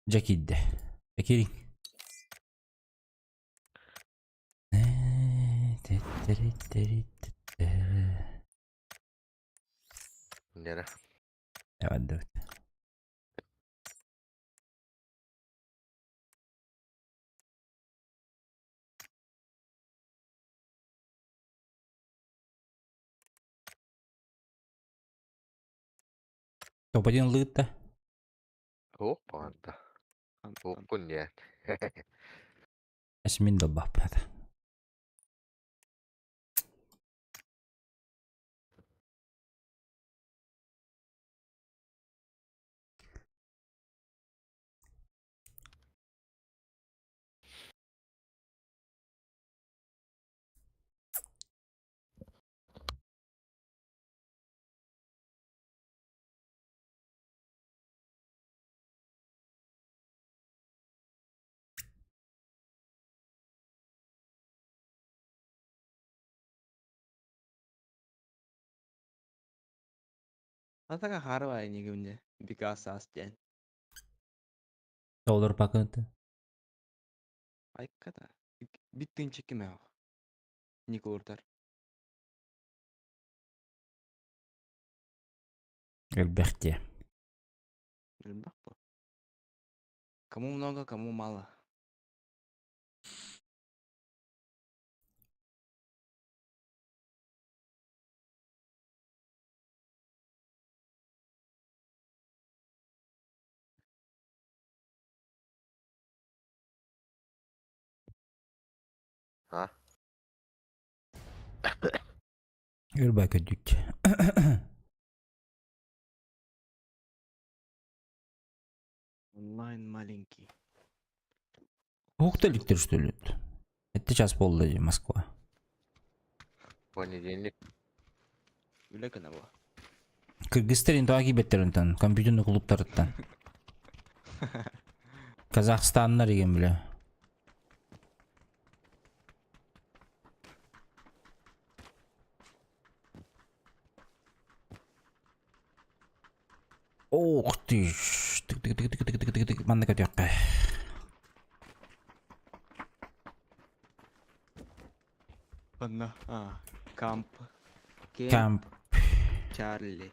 Дьэ киирдэ. Киириҥ. Нера. Эвандыбыт. Топ-1 лыытта. Туох баҕарда. Туохпун диэн. Эсмин долбаппата. Атака харва инигимне бикас ас диэн. Доллар пакыты. Айката. Биттин чекиме Николурдар. Элбэх диэ. Элбэх бу. Кому много, кому мало. А? Ырба көдүк. Онлайн маленький. Уһукта иликтэр что ли? Это час буолла дии Москва. Понедельник. Үлэ күнэ бу. Кыргызстар интоға киибеттеринтэн, компьютерный клубтарыттан. Казахстаннар деген бile. Ох ты ж. Тык тык тык тык тык тык тык тык манна көтүөххэ. Манна а, Камп. Кемп Камп. Чарли.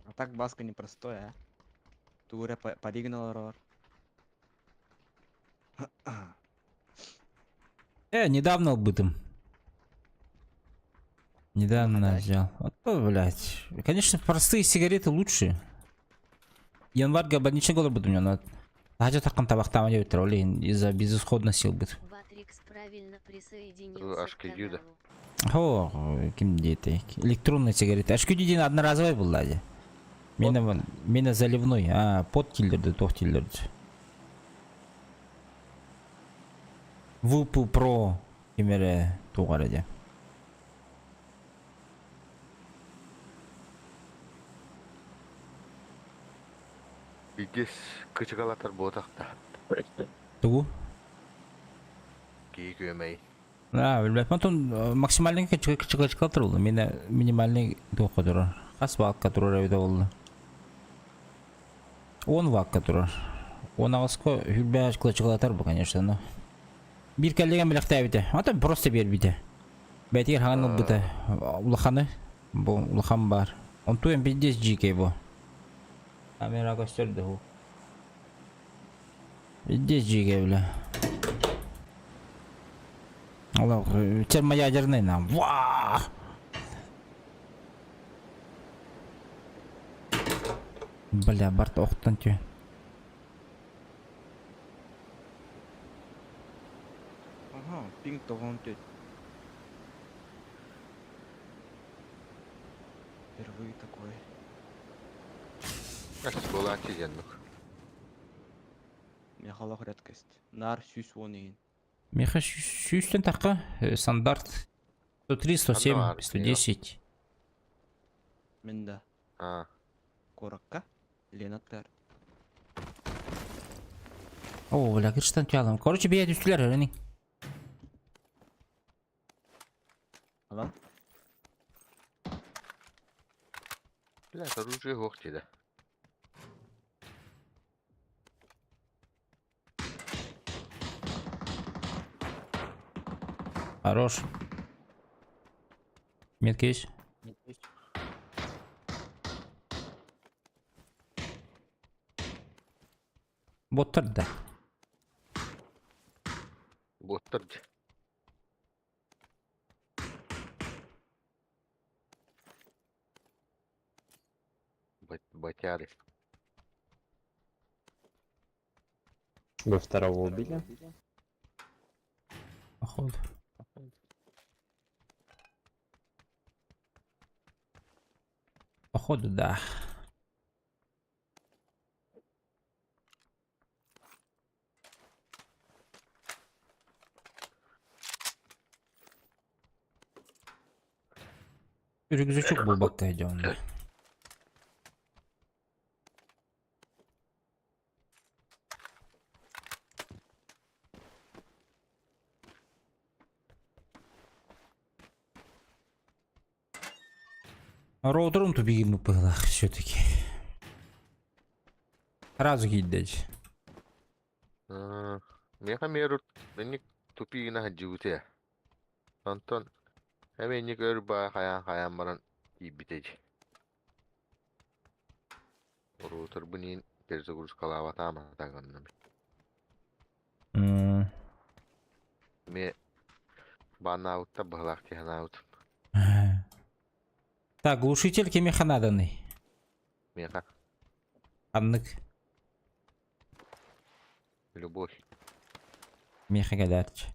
А так баска непростой, а? Тура паригнал Недавно убытым. Недавно взял. А то, блядь. Конечно, простые сигареты лучше. Январь больничный голод у меня, но Хадя такын табақтама деп отыр, олейін из-за безысходности ылбыт. Ватрикс правильно присоединился к Ашкедюда. каналу. О, ким диэтэй? Электронная сигарета. Ашкүдү диэн одноразовый булла дии. Мена, мена заливной. А, под киллерді, туох киллерді. Вупу Pro ким эрэ туох эрэ диэн. Иккис кычыгалатар буотах да. Тугу? Кии күөмэй. А, билбэт. Онтон максимальный кычыкалатар буолла. Мина минимальный туохха турар. Хас ваакка турар эбитэ буолла. 10 ваакка турар. 10 аҕыска хүрбээх кылачыгалатар бу, конечно, но. Биир кэллигэн билэхтээбитэ. Ата просто биэрбитэ. Бэйэтигэр хаҥан ылбыта. Улаханы. Бу улахан баар. Онтуйан пиздец дьиикэй бу. Камера көстөр да Пиздец дьиикэй бля. Олох термоядерный нам. Ваа! Бля, барт охтон түү. Ага, пинг тоҕон түт. Впервые такое. Буолааччы дьоннук. Михалах редкость. Нар 110 иһин. Миэхэ сүүстэн тахха стандарт. 103, 107, баар, 110. Мин да. А, Куоракка. Лена аттыгар. О, бля, кырштан тялым. Короче, бэйэ түстүлэр өрөнүҥ. Алан. Блядь, оружие суох дии да. Хорош. Метка есть? Боттар да. Боттар дии. Батяры. Вы второго убили? Походу. Походу, да. Рюкзачок булбакта идем. Роутером тупик было все-таки. Сразу кидать. Миэхэ эмиэ инник тупигына сылдьыбыта. Онтон эмиэ инник өр баҕайы хайаан хайаан баран тиийбитэ дии. Роутербын иин перезагрузкалаабатаҕым атаҕынным. Эмиэ бааннаабыттар быһалаах дии санаабытым. Так, глушитель кимиэхэ нааданый? Миэхэ Ханнык? любой. Миэхэ кэлээрчи.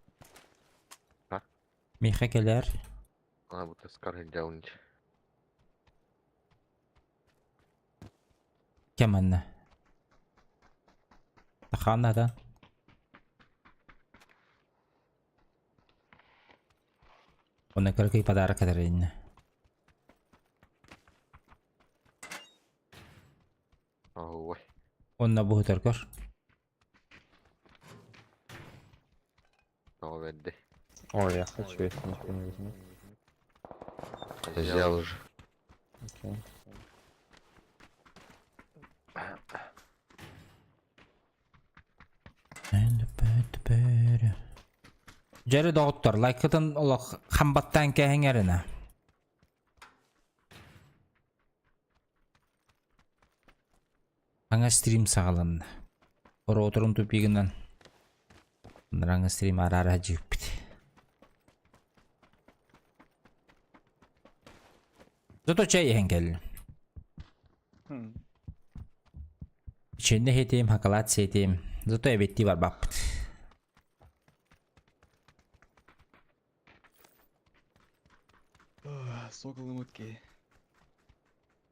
А? Миэхэ кэлээр. Ана бу таскар сылдьабын дии. Кэм манна? Хаан наада. Онно кыракый подарок кэтэриннэ. Оһуобай. Онно буһутар көр. Тоҕо бэрдэй. Ой, я хочу, если никто не возьмет. Взял уже. Окей. Дьэрэ доҕоттор, лайкытын олох хамбаттаан кээһиҥэринэ. Аҥа стрим саҕаланна. Ороторум тупигынан аҥа стрим араара дьиэппит. Зато чай иһэн кэллим. Ичиннэ иһитим, хакалаат сиэтим. Зато эбиттии барбаппыт. Соколымыт киһи.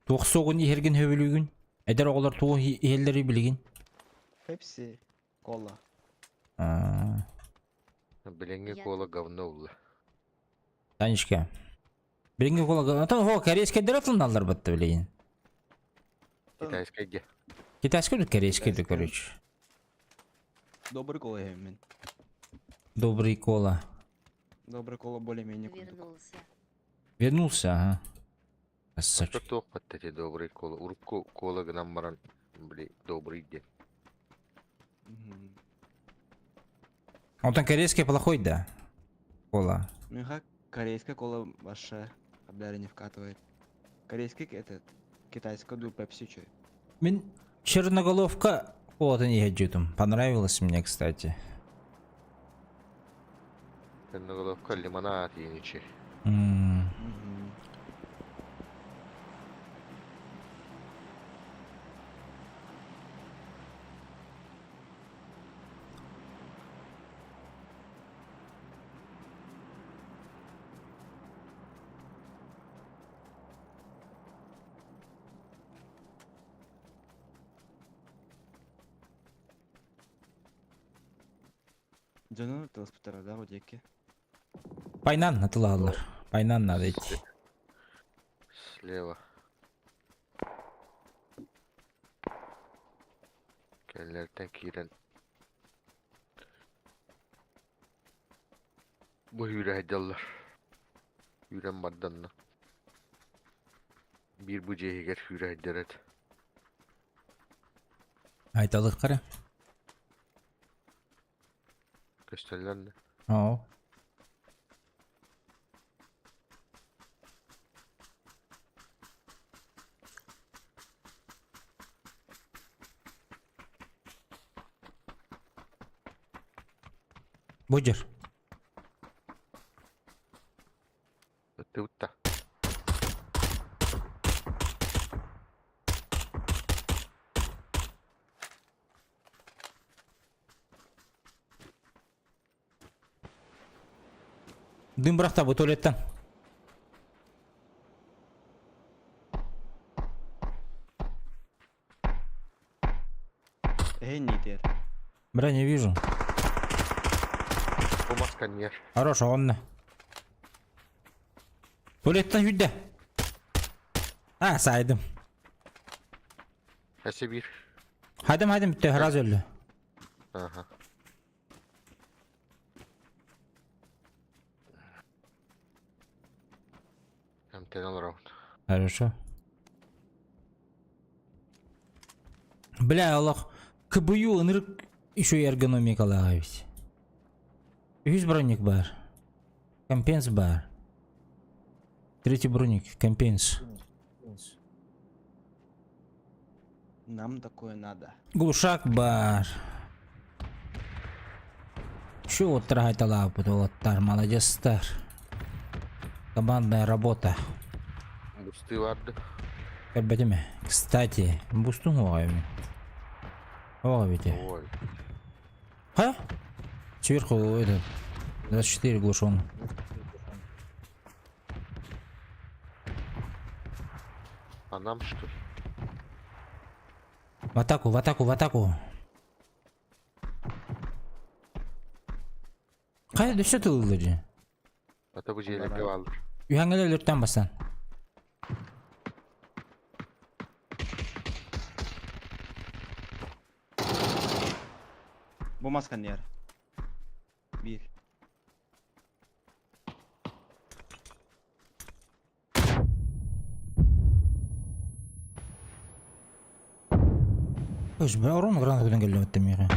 Туох суоҕун иһэргин сөбүлүүгүн? Эдэр оҕолор тугу иһэллэрий билигин? Пепси, кола. Аа, Билиҥҥи Я кола тут. говно улла. Танечка. Билиҥҥи кола Атын хо корейскайдара тылналлар батта билигин. Китайскай дии. Китайскай да корейскай да Китайскай. короче. Добрый кола иһэммин. Добрый кола. Добрый кола более-менее курдук. Вернулся. Вернулся, ага. Красавчик. Туох эти добрый кола. Урукку кола гынан баран, били, добрый диэн. Мгм. Он там корейский плохой, да? Кола. Миэхэ корейская кола вообще абдары не вкатывает. Корейский этот, китайская ду пепси чой. Мин черноголовка колатын иһэдьүтүм. Понравилось мне, кстати. Черноголовка лимонад ииничи. М, Мгм. Дьону тылыспыттара да, вот диэки. Пайнан атылааллар. Пайнан надо идти. Слева. Кэннилэриттэн киирэн бу үүрэ сылдьаллар. Үүрэн барданна. Биир бу дьиэ иһигэр үүрэ сылдьар этэ. Айталык қара. Көстөллөр да. Оо. Будешь? Ыттыбыт да. Дым бырахта бу туалеттан. Эй, не тер. Бля, не вижу. Бу мас кэннигэр. Хорош, онно. Туалеттан сүүрдэ. А, саайдым. Өссө биир. Хайдым, хайдым, бүттэ, сразу өллө. Аха. Эмтэнэ олоробут. Хорошо. Бля, олох КБЮ ынырык еще и эргономикалаах эбит. Үһүс броник баар. Компенс баар. Третий броник, компенс. Нам такое надо. Глушак баар. Чё вот трахайталааппыт уолаттар, молодецтар. Командная работа. Бустыы барды. Көрбөтүм. Кстати, бустун оҕойум. О, ведь. Ой. Ха? Сверху этот 24 глушен. А нам что ли? В атаку, в атаку, в атаку. Хайа өссө тыллар дии. Ата бу дьиэлэргэ бааллар. Үһэҥҥэ өлөртөн бастан. Бу мас кэннигэр. Биир. Өс, бля, орон граната көтөн кэллим эттем миэхэ.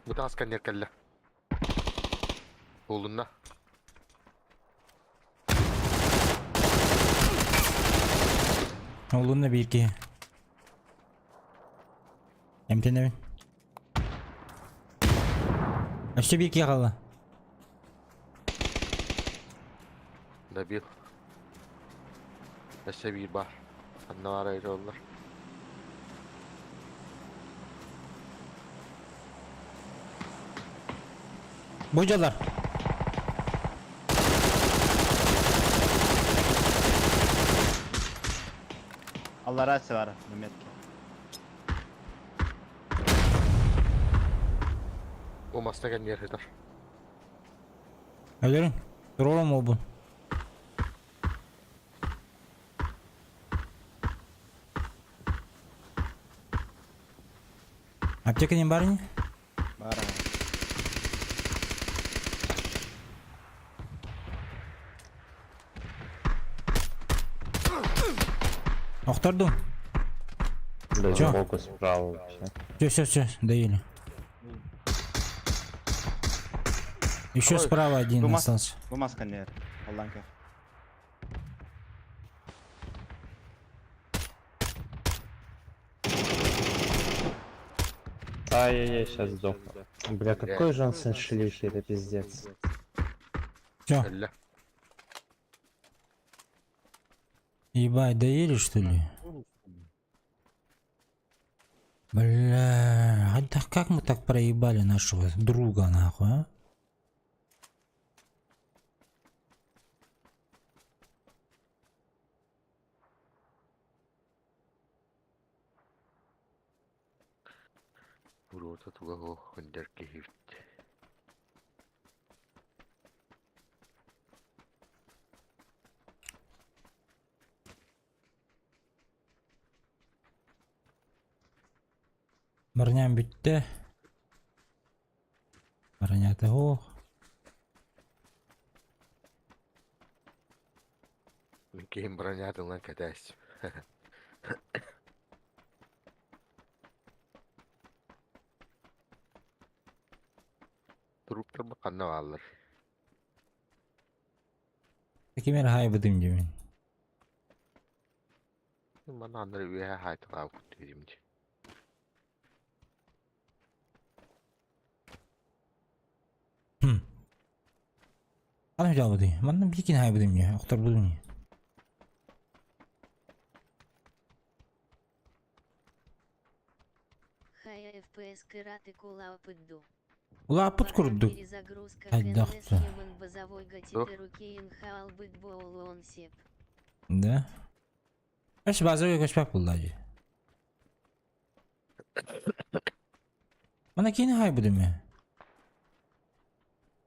Бу таас кэннигэр кэллэ. Буолунна. Олунна биир киһи. Эмтэнэбин. Өссө биир киһи хаалла. Добил. Өссө биир баар. Ханна баар айроллар. Бу дьалар. Аллараа баар на метке. Бу маста кэннигэр сытар. Өлөрүн. Турорум уолбун. Аптека не барыня? Баар. Охтордум. Да, Чё? сбоку справа вообще. Все, все, все, доели. Еще Ой, справа один Тумас. остался. Бу мас кэннигэр. Алланка. Ай-яй-яй, сейчас сдохну. Бля, какой же он сеншилищий, это пиздец. Все. Өллө. Ебать, доели что ли? Бля, а да как мы так проебали нашего друга нахуй, а? Уруота туга суох күндэр киһибит. Броням бүттэ. Бронята суох. Мин киһим бронятын ылан кэтээс. Труптар ханна бааллар? Ким эрэ хаайбытым диэмин. Манна аннары үөһэ хаайталаабыккыт диэтим дии. Хм. Ханна дьаалбытый? Манна биир кини хаайбытым дии, охторбутум дии. Хая FPS кыраты кулаапыдду. Улааппыт курдук. Перезагрузка Хайдах КНС да. Хеман базовойга теперукейн хаалбыт буолуон сеп. Да. Эш базовый көспөк булла дии. Мана кини хайбытым ээ.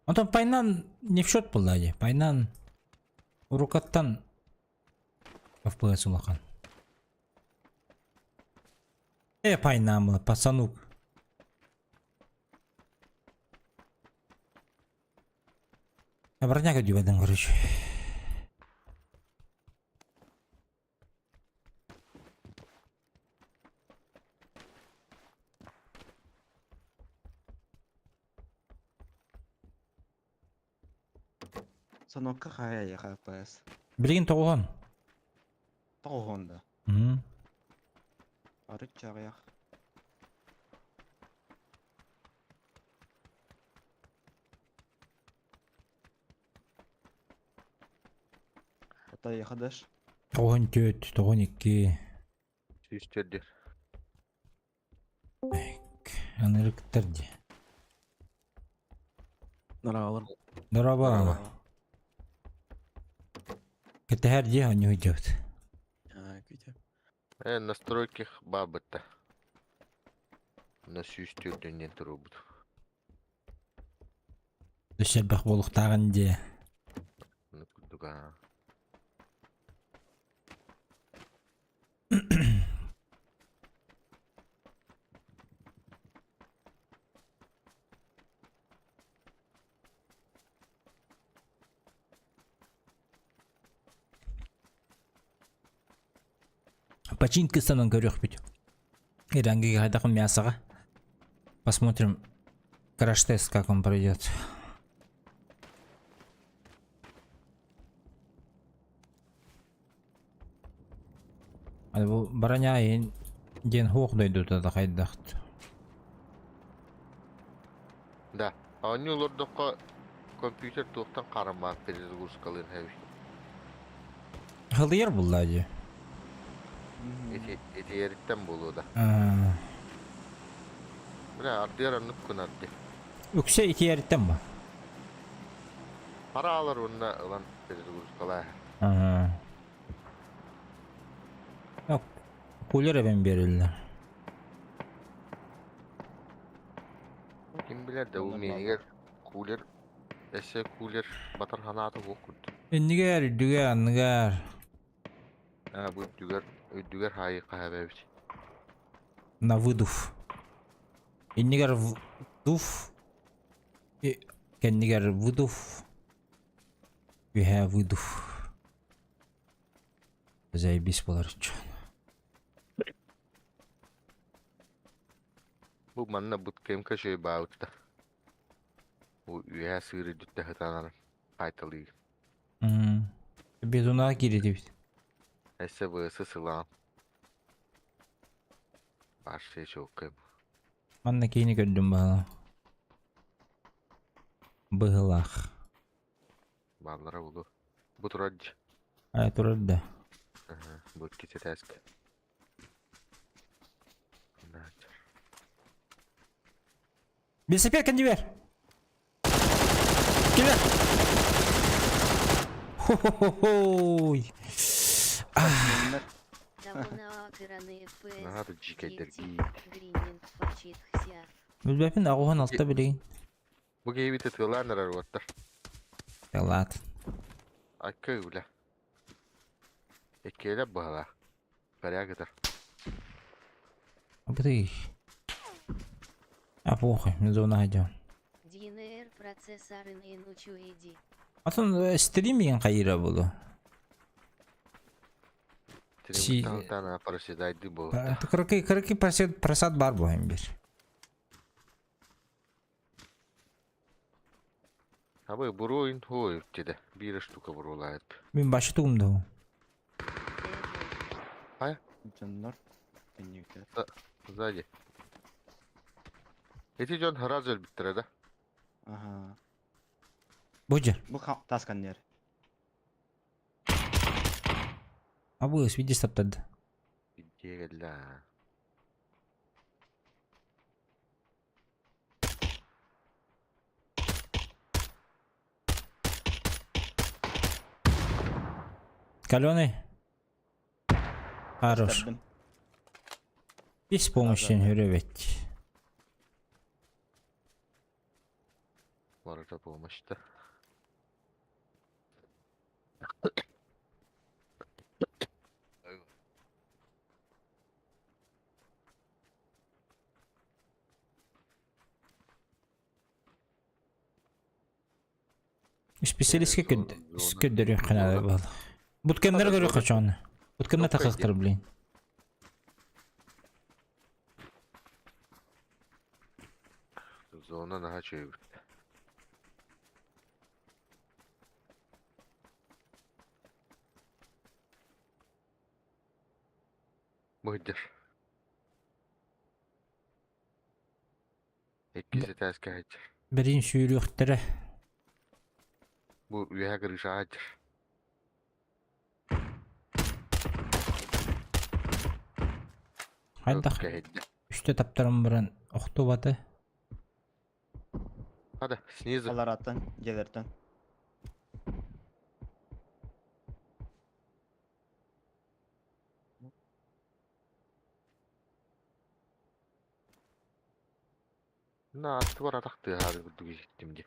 Онтон пайнан не в счет булла дии. Пайнан урукаттан FPS улахан. Э пайнамы, пацанук. Обороняга дьүбэдэн короче. Сонокка хайа яха FPS. Билигин тоҕуһан. Тоҕуһун да. Мм. Арыт чаҕыйах. Ата яхадаш. 94, 92. Сүүс төрдү. Анырыктар дии. Нараалар. Дороба. Кэтэһэр дии оонньуу дьабыт. Аа, күтэ. Э, настройки баабытта. На 104 диэн туруорбут. Өссө элбэх буолуохтааҕын дии. Ону курдук аа. Починка станан көрүөхпүт. Иранги хайдах мясоҕа. Посмотрим краш-тест, как он пройдет. Бу броня диэн хуох дойдута да хайдахт. Да, оонньуу олордоххо компьютер туохтан харамаан перезагрузкалыын хэбит. Хылыйар булла дии. Ити итиэриттэн буолуо да. Аа, Бля, ардыар оннук гынар дии. Үксэ итиэриттэн ба. Хараалар уонна ылан перезагрузкалаа. Аа. Кулер эбэн биэрэллэр. Ким билэр да, бу миэнигэр кулер, эссе кулер батар ханаата суох курдук. Иннигэр, үрдүгэр, анныгар. Аа, бу үрдүгэр, үрдүгэр хаайы хаһа эбит. На выдув. Иннигэр дув. Кэннигэр выдув. Үһээ выдув. Заебись буолар чон. Бу манна буткемка үчүгэй баабыт да. Бу үөһээ сыыр үрдүттэн сытан хаайталыы. Бетунаға киирдибит. Өссө быысы сылаан. Барсы чуоккай бу. Манна киини көрдүм баҕа. Быһылаах. Бааллара булу. Бу турар дии. Ай турар да. Аха, бу икки этээскэ. Велосипед кэннибэр! Кэлэр! Хо-хо-хо-хой! Наһаа да дьиикэйдэргии. Билбэппин аҕуһун алта билигин. Бу киһибит ытыалаан эрэр уоттар. Ылаат. Акка үлэ. Иккиэлэр быһалаах. Коряк ытар. Абытый. А похуй, мин зона идем. DNR процессорын эн учуэди. Атын стриминг хайыра буолу. Си- Тримтан проседайды буолта. Кыракый кыракый просад просад бар буһан бир. Абы буруин хуй теде. Бир штука буруулаайт. Мин башы тугум да. Дьоннор кэннибиттэр. Сзади. Эти дьон сразу өлбүттэрэ да. Аха. Бу жер. Бу тас каннер. Абы свиди таптады. Дегелла. Каленый. Хорош. Көрдүм. Без помощи хүрөбөт. Барыта помощьта. Специалистке көддөрү ханада бол. Буткемнер көрү качан. Буткемнер такактыр блин. Зона наха чөйбүт. Мыдыр. Иккиси тәске хачыр. Берин сүүрүөхтэрэ. Бу үөһэ крыша хачыр. Хайдах үстэ таптарым баран охтубаты. Hadi снизу. Алараттан, дьиэлэртэн. На аттыбар атақты хары курдук иһиттим дии.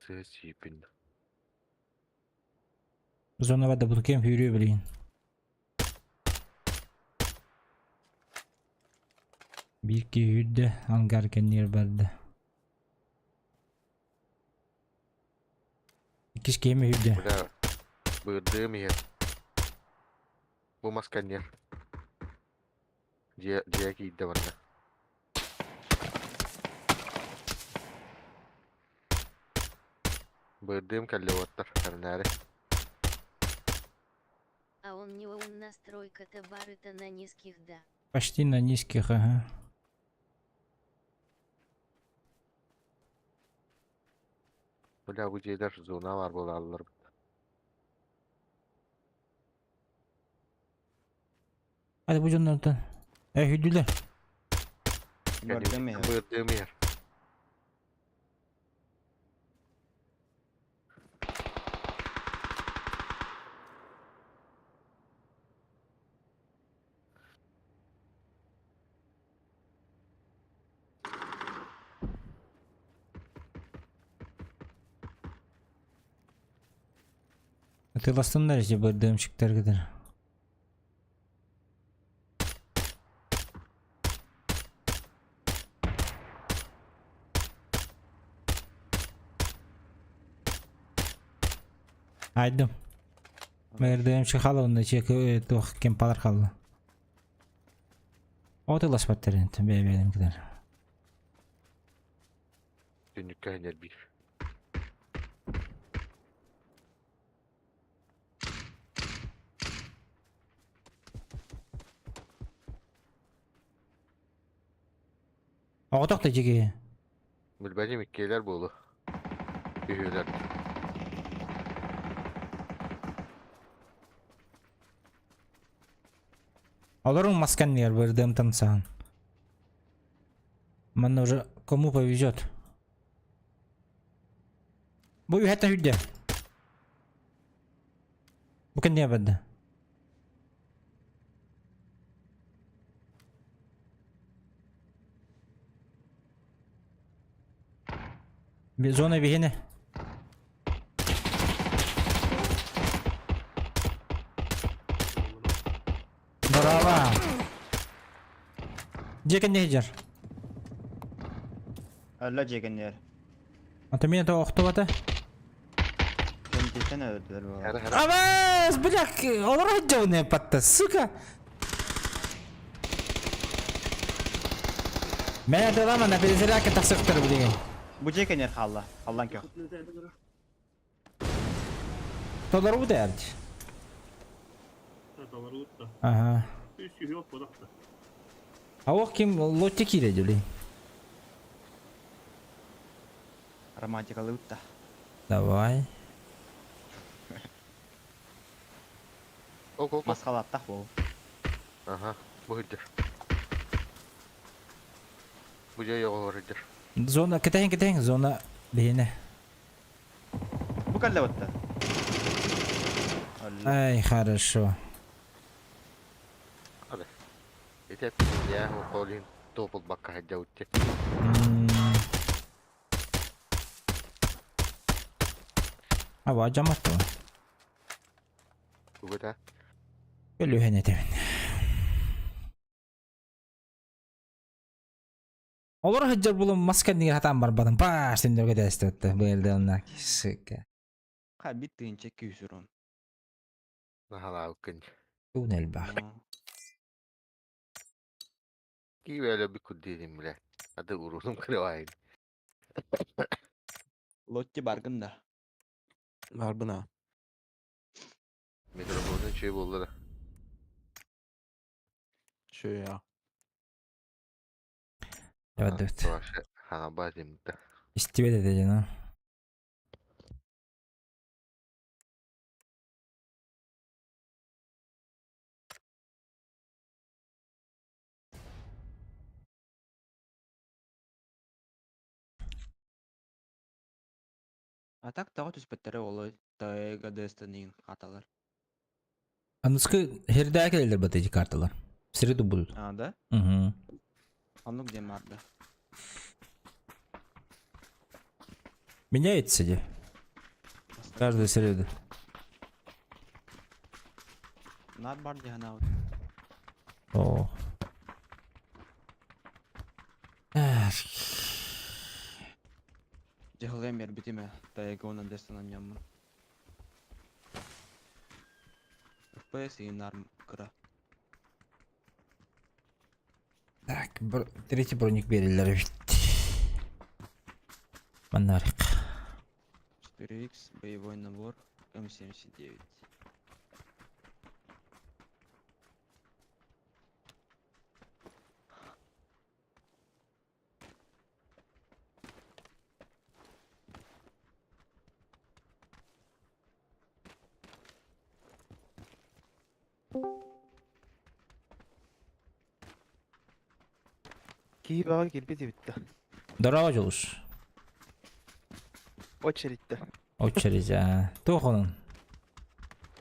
Сыа сиипин. Зона бада буткем хүрү блин. Бир ки хүрдэ ангар кэннир барды. Иккис кеми хүрдэ. Бля, бырдым иһэр. Бу масканер. Дьиэ дьиэ киирдэ барда. Бырдым кэллэ уоттар, кэрнээри. А он не он настройка-то барыта на низких да. Почти на низких, ага. Бля, бу дьиэлэр зона бар буолаллар. Hadi bu canlardan. E hüdüler. Көрдүм иһэр. Бырдым иһэр. Атыластындар işte бырдым шыктар кыдар. Айдым. Бырдым шыхалы онда чек тух кемпалар қалды. Отыласпаттар енді бәй-бәйден кыдар. Түннүккэ иһинэр биир. Оғытақ та жеке. Билбэтим иккиэлэр буолу. Үһүөлэр. Олорун масканнер бырдым тансан. Манна уже кому повезет. Бу үһәттен хүрдэ. Бу кэнниэ барды. Зона биһине. Браво! Дьиэ кэннэ сылдьар. Өллө дьиэ кэннигэр. Ата мин это охтубата. Кэнтиттэн өлөрдүлэр буолар. Хара хара. Абас, бля, олоро сылдьабын патта, сука. Мен атылама на перезарядка тахсыктар билигин. Бу дьиэ кэннигэр хаалла. Халлан көх. Толору дэрд. Ага. А ох ким лотти кире дюли. Романтикалы утта. Давай. Ок ок. Масхалаттах бол. Аха. Бу сылдьар. Бу дьиэ оҕолор сылдьар. Зона кэтэһин кэтэһин зона биһиэнэ. Бу кэллэ батта. Ай, хорошо. Ити эппитим я холин туопулбакка сылдьабыт Аба жамат Тугута. Өлүһэн этэбин. Олор сылдьар булум мас кэннигэр хатаан барбатым. Паа, сендерге тэстибэтте. Быйылдыанна сука. Ха бит тыынча күүсүрон. Наһалаабыккын. Туун элбэх. Киибээлэ бүккүт диэтим билэ. Аты урунум кырывайын. Лотти баргын да. Барбын а. Микрофонун үчүгэй буолла да. Үчүгэй аа. Эбэт. Хаҥаба димта. Истибэт этэ дьоно. А так тоҕо түспэттэрэ уолуй ТГД-стан иҥин хаталар. Аныскы хердээ кэлэллэр бата эти карталар. Среду будут. А, да? Угу. Оннук диэн баар да. Меняется де. Каждую среду. Наар бар дии санаабыт. О. Эх. Дьаһалыам биэрбитим ээ, Тайга уонна Дестанан дьоммун. FPS иһин наар кыра. Так, третий броник берилер эбит. Маннарик. 4X, боевой набор, М79. Киһи баҕа киирбит эбит да. Здорово, Дьулус. Очередьте. Очередь, а. Туох онон?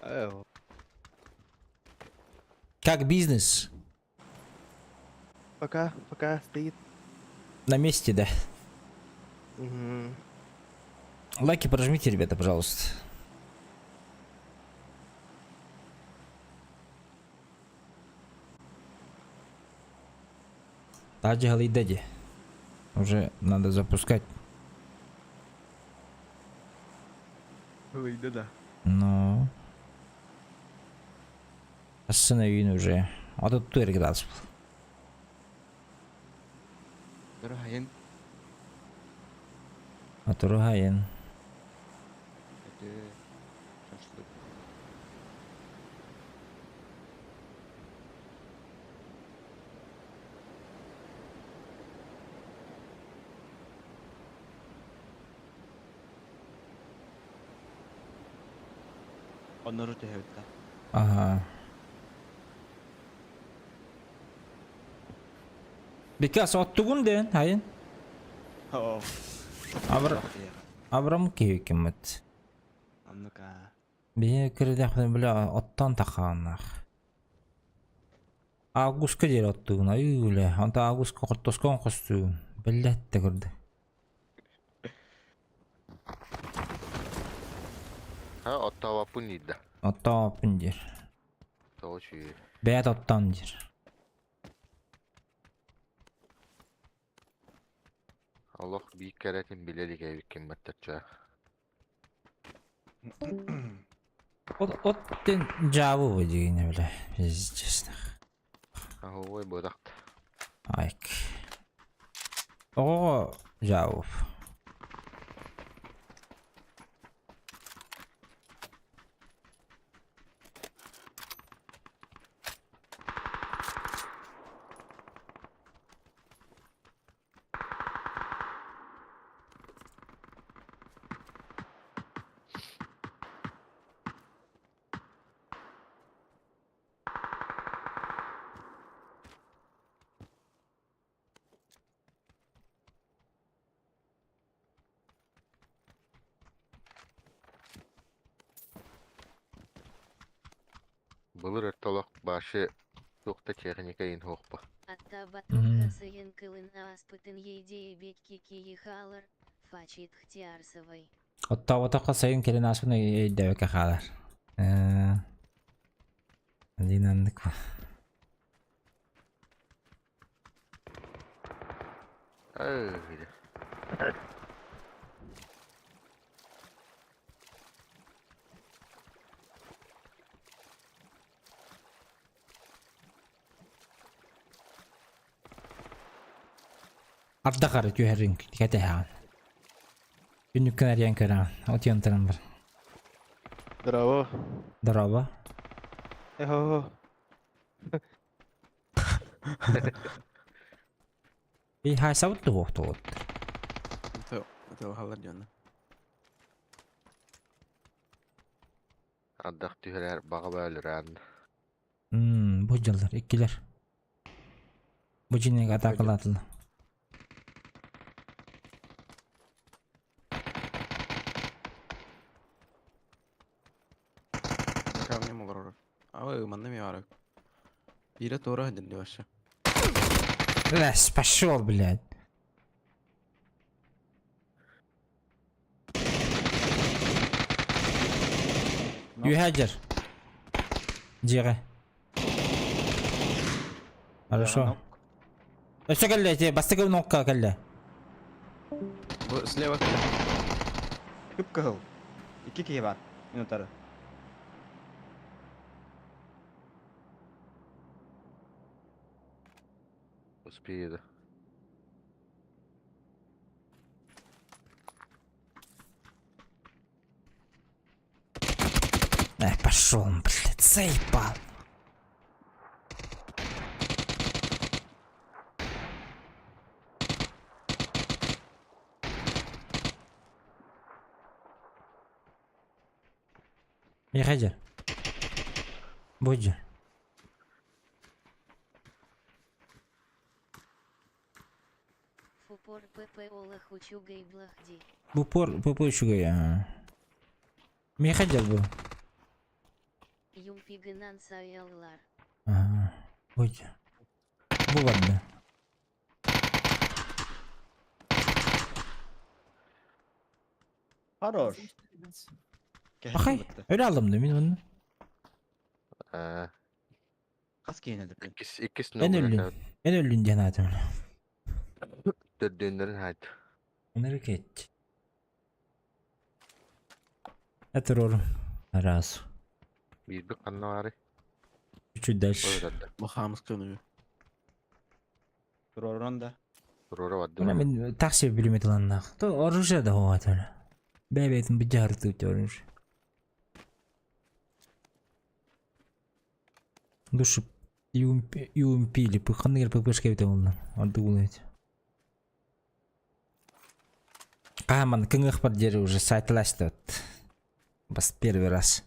Э, Как бизнес? Пока, пока стоит. На месте, да. Мгм. Лайки прожмите, ребята, пожалуйста. Таджи Дади. Уже надо запускать. Выйду, да. Ну. Останови уже. А тут турик Дорогайын. А тургайын. Это шашлык. Оннору түһэбит да. Ага. Because оттугун ден, хайын. Оо. Абра Абрам киһикиммит. Оннук аа. Биһи кирдэх бля оттон тахааннах. Августка диэри оттугун айыы Онто августка хортоскон хостугун. Биллэтте көрдө. Ha оттообаппын диир да. Оттооппун диир. Тоҕо үчүгэй. Бэйэт оттон диир. Олох биир кэрэтин билэ илик эбиккин баттачча. От от диэн дьаабы бу дьиҥинэ бile, честно. Аһовой бырахт. Айк. Оҕоҕо дьаабы. Былыр өртолох башы туох да техника иһин суохпа. Аттаабатахха сайын кылын ааспытын ейдээбикки киһи хаалар, фачит Хтиарсовой. Оттооботоххо сайын кэлин ааспын өйдөөбөккө хаалар. Э, Динаннык Ай, Ардах ары түһэрин кэтэһэҕин. Күннүккүн арыйан көрөҕүн. Утуйан туран бар. Здорово. Дорообо. Эхо. Би хаасабыт туһуохтугут. Это это хаалар дьоно. Ардах түһэрэр баҕа бөөлүрээн. Мм, бу дьыллар иккилэр. Бу дьиҥҥэ атаакалаатылар. Камнем олорор. Ава манна ми баар. Биирэ туора сылдьар дии вообще. Лес, пошел, блядь. Үөһэ дьэр. Дьиэҕэ. Хорошо. Өссө кэллэ ити бастакы нокка кэллэ. Бу слева кэллэ. Кып-кыһыл. Икки киһи баар. Мин утары. Успею да. Эх, пошел он, блядь, заебал. Михаил, будь. Фупор ПП олох үчүгэй блах дии. Бу пор бу үчүгэй аа. Миэхэ дьал бу. Юмпигынан сайаллар. Аа. Будь. Бу барда. Хорош. Ахай. Өлө алдым да мин оны. Аа. Хас киһини өлөрдүн? Иккис иккис Эн өллүн. Эн өллүн диэн аатым. Төрдүөннэрин хаайт. Америкет. Этер Раз. Биирбит ханна баарый? Чуть дальше. Бу хаамыс көнүгү. Туруоран да. Туруора бардым. Мына мин такси билимет ыланнаах. То оружие да хоҕат өлө. Бэйбэйтин быдьаһыртыыт оружие. Душу UMP UMP или ханнык эрэ ППшка эбитэ буолла. Ордук улаат. Хааман кыҥыахпар диэри уже сайтласта вот. Бас первый раз.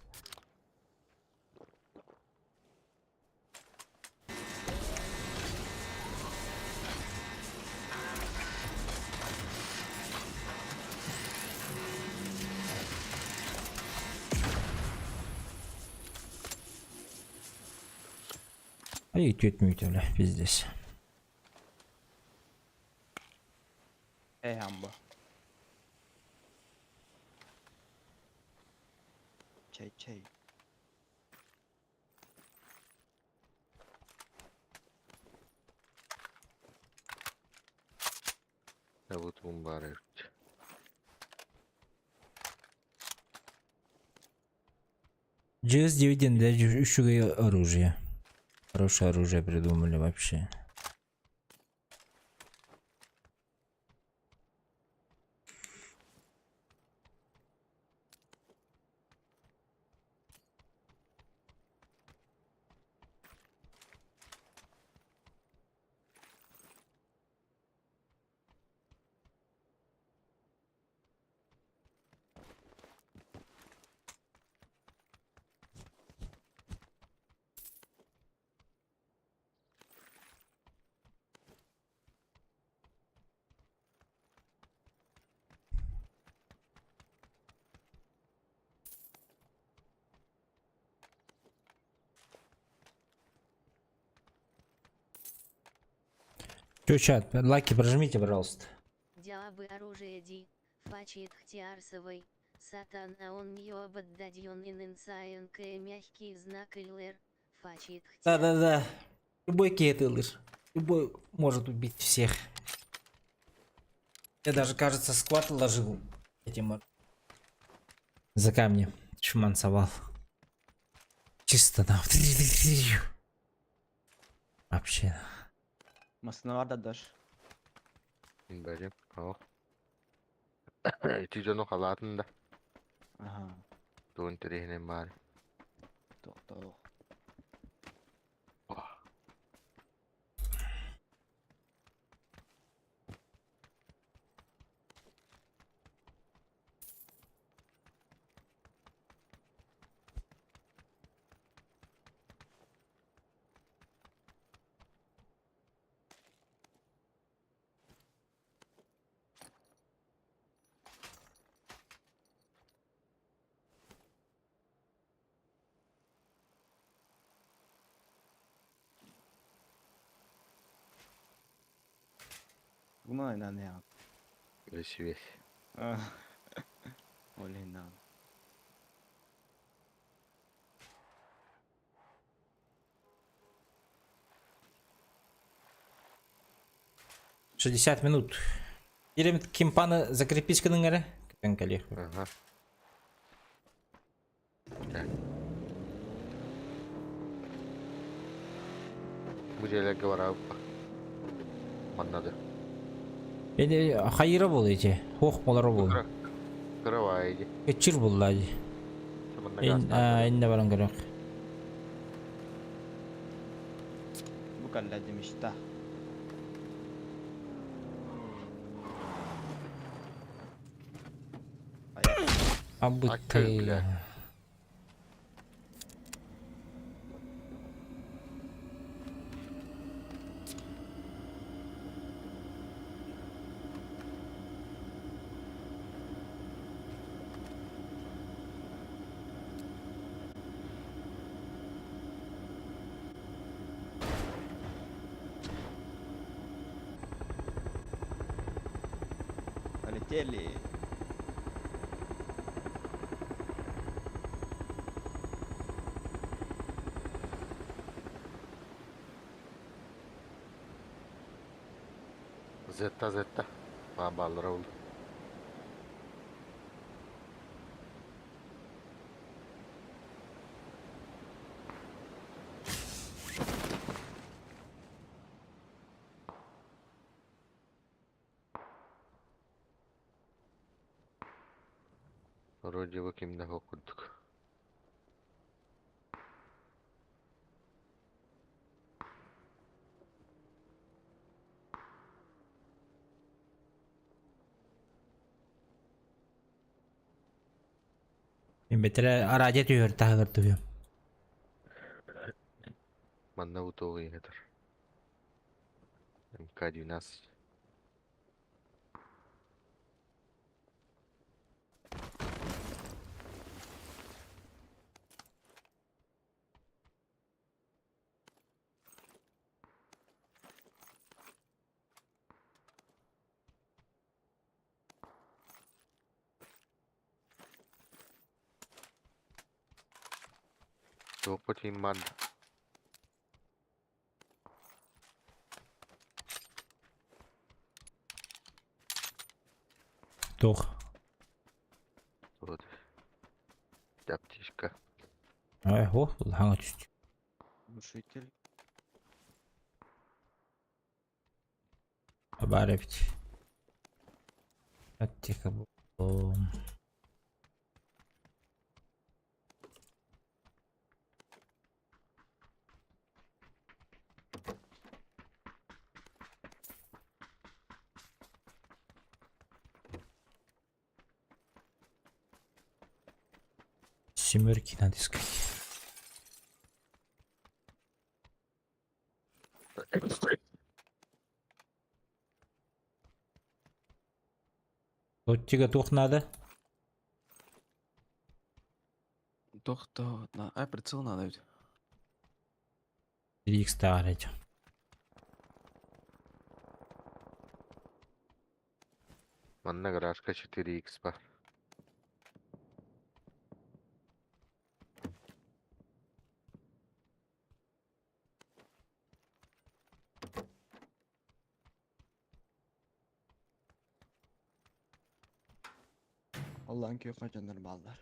Ай үтүөт мүйтөлө пиздец. Эй амба. Чай чай. Бу баар эбит. GS9 да үчүгэй оружие. Хорошее оружие придумали вообще. Чё, чат, лайки прожмите, пожалуйста. Дябы оружие ди, фачит хтиарсовой, сатан а он мьёбаддадьон ининсаенк мягкий знак иллэр, фачит. Да-да-да. Любой кетылыш. Любой может убить всех. Я даже, кажется, склад ложил этим за камни. Шмансовал. Чисто там. Вообще. Массыына бар да даш. Бәрем. О. Ити дьону халаатын да. Ага. Тугун тириһинэн баар. Тоқтоо. Гуна на не. Связь. Олин на. 60 минут. Иремит кимпаны закрепись кыныҥ Кэлиэх. Ага. Так. Бу дьиэлэргэ бараабыппа. Маннады. Эни хайыра бол эти. Хох болар бол. Кыра. Кыра баайы. Кечир булла ди. Манна Ин инне баран көрөк. Бу калла мечта. Абыты. бля. Полетели. Зетта зетта. Баа баллара ол. Вроде бы кимде курдук. Бетере арадия түйөр тагыр түбү. Манна утоғы етер. МК-12. Туохпут иин баар да. Туох? Вот. Аптечка. Ай, о, хаҥа түстү. Глушитель. Баар эбит. Аптека буллум. Семерки надо искать. Лоттига туох надо? Туох то на а прицел надо ведь. 3х таарать. Манна гаражка 4X бар. Аллаһын күөххэ дьоннор бааллар.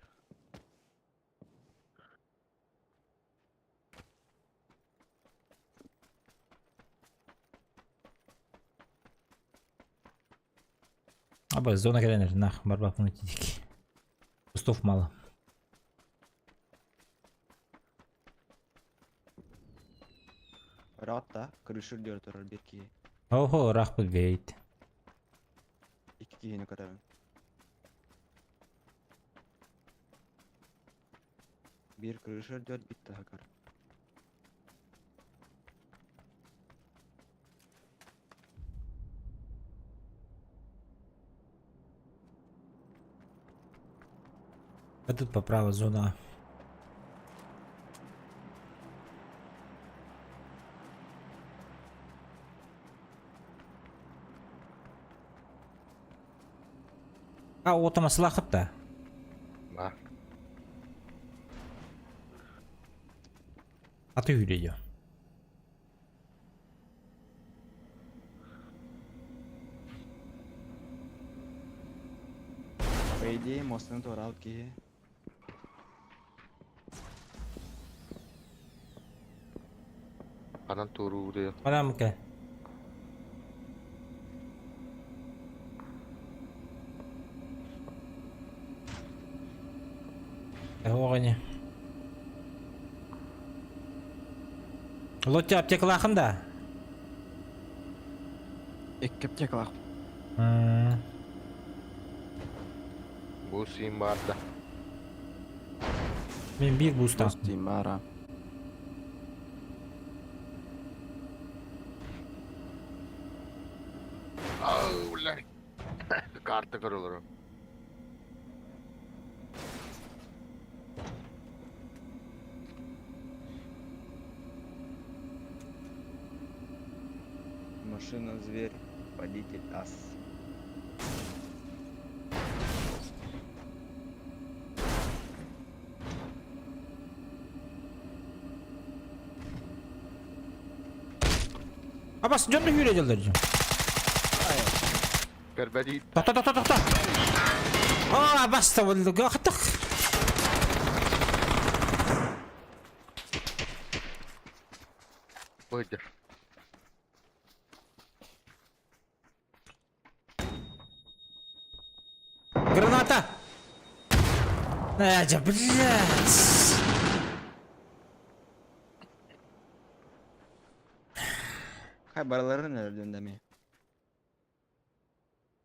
Аба зона кэлэн эрэ нах барбаппын итидик. Кустов мало. Ыраат да, крыша үрдүгэр турар биир киһи. Оһо, ыраахпыт бэйт. Икки киһини көрөбүн. Биир крыша үрдүгэр, биир таһыгар. А тут поправа зона. А, отома сылахып да. Ба. А ты үйрейді. По идее, мостаны туораабыт киһи. Ханан туоруур Манам кэ. Оҕони. Лоття аптекалаахын да? Икки аптекалаах. Бу сиин баар да. Мин биир буустаах. Тиим баара. Ау, бля. Карта көрөлөрө. Машина, зверь, водитель, ас. Абас дьон да сүүрэ дьаллар дьон. Көрбөдүй. Тохто тохто тохто. Аа баста болду. Хатах. Быдыр. Граната! Надя, блядь! Хай барыларын өлдүн дами.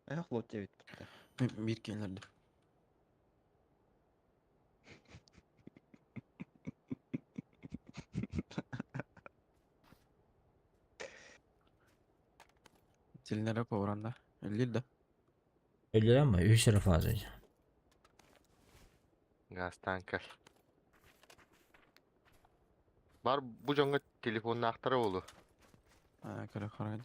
Эх, лот диэбит. Биир киһилэрдэ. Силинere повранда. Өллүр да. Өлөр ama үс эрэ фаза. Газ танкер. Бар бу дьоҥҥо телефоннаахтара буолуо. Аа, көрө харайды.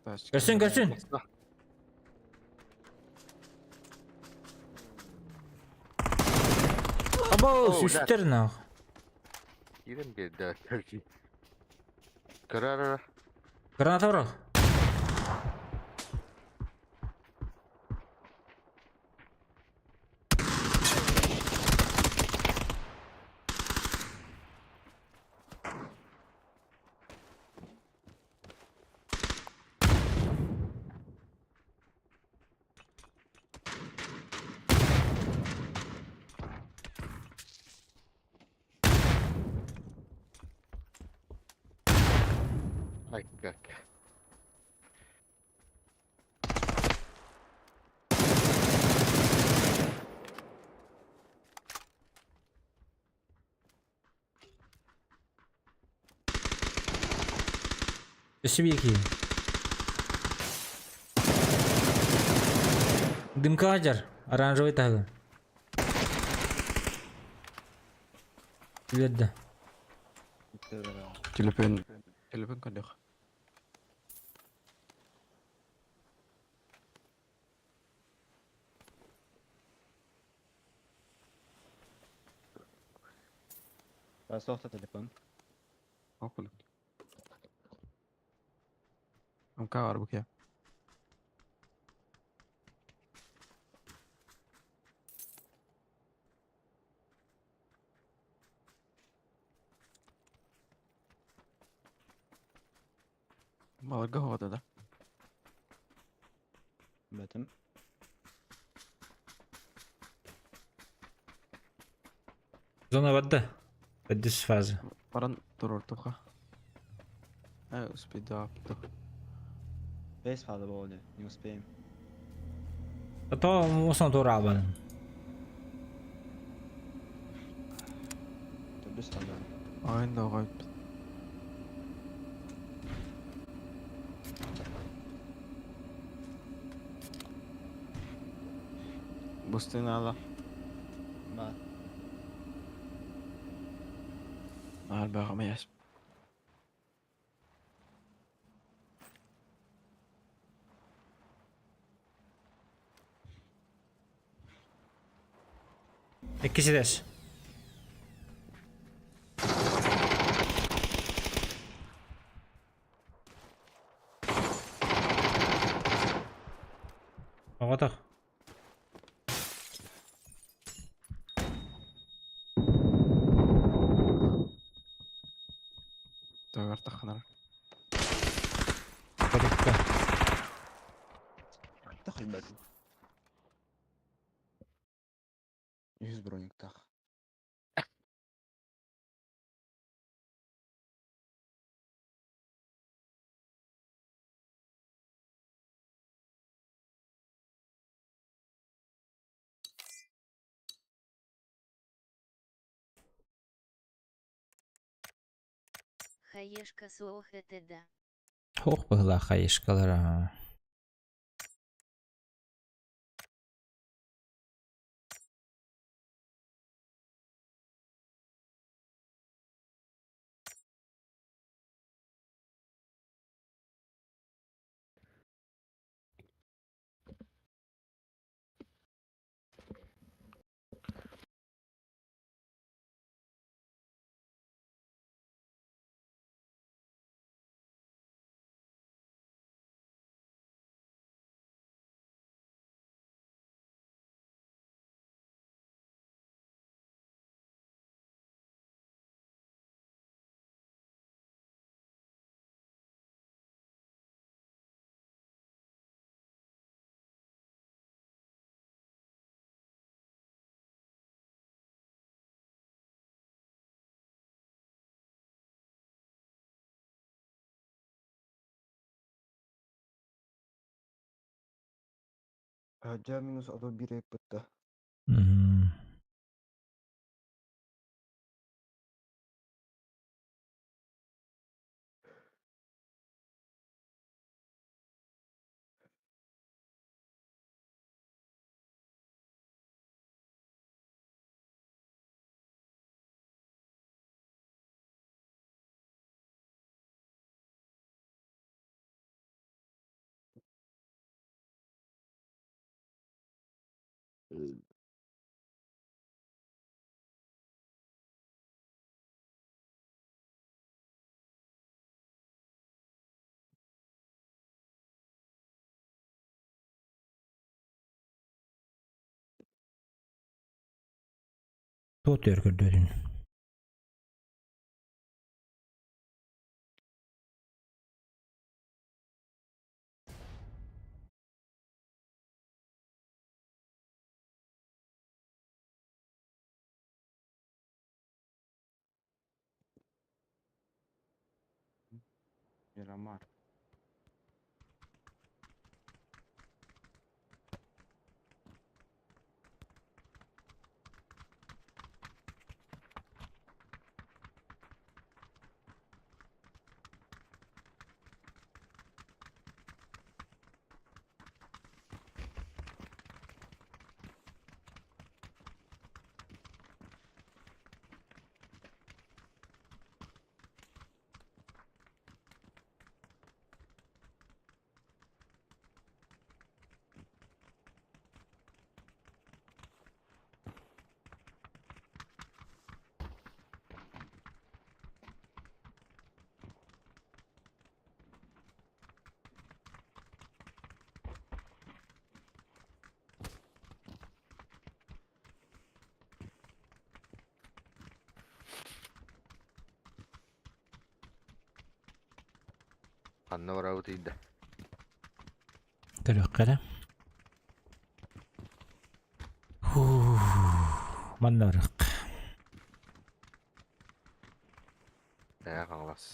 Көрсүн көрсүн. Або О, сүстэр нах. Киирэн биэрдэ. Көрөр. Граната бро. Ай, как. Өссө биир киһи. Дымка сылдьар, оранжевый таһыгын. Үөрдэ. Телефон. Телефон көрдөх. Соқта телефон. Окулук. Амка бар бу кия. Баларга хоҕото да. Бэтим. Зона барда. Төрдүс фаза. Баран турортуха. Э, успейдапту. Бес фаза болды. Не успеем. А то мусон тура албадым. Төрдүс фаза. Айн да оҕойт. Бустын ала. Бар. Албаҕа яс. Иккис этээс. Оҕотох. Төгөр таханар. Бодукка. Тах бэтим. Жүз броник тах. Хаешка суох это да. Ох быһылаах хайышкалара. Жа минус одо бир бытта. Мгм. Туот өр көрдөрүн. Мирамар. Ханна барабыт ыйда. Көрүөххэ эрэ. Манна барыах. Ээ хаҥалас.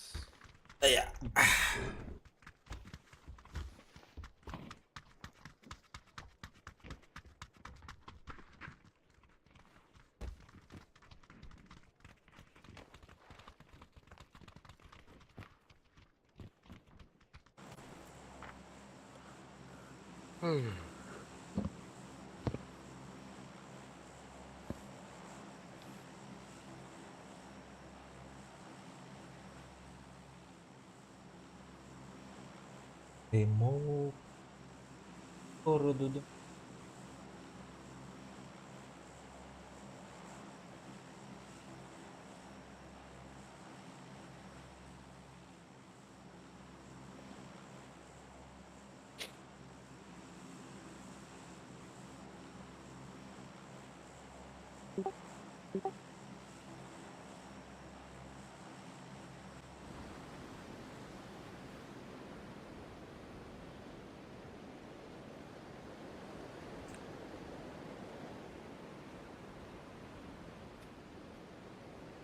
Дымок городу.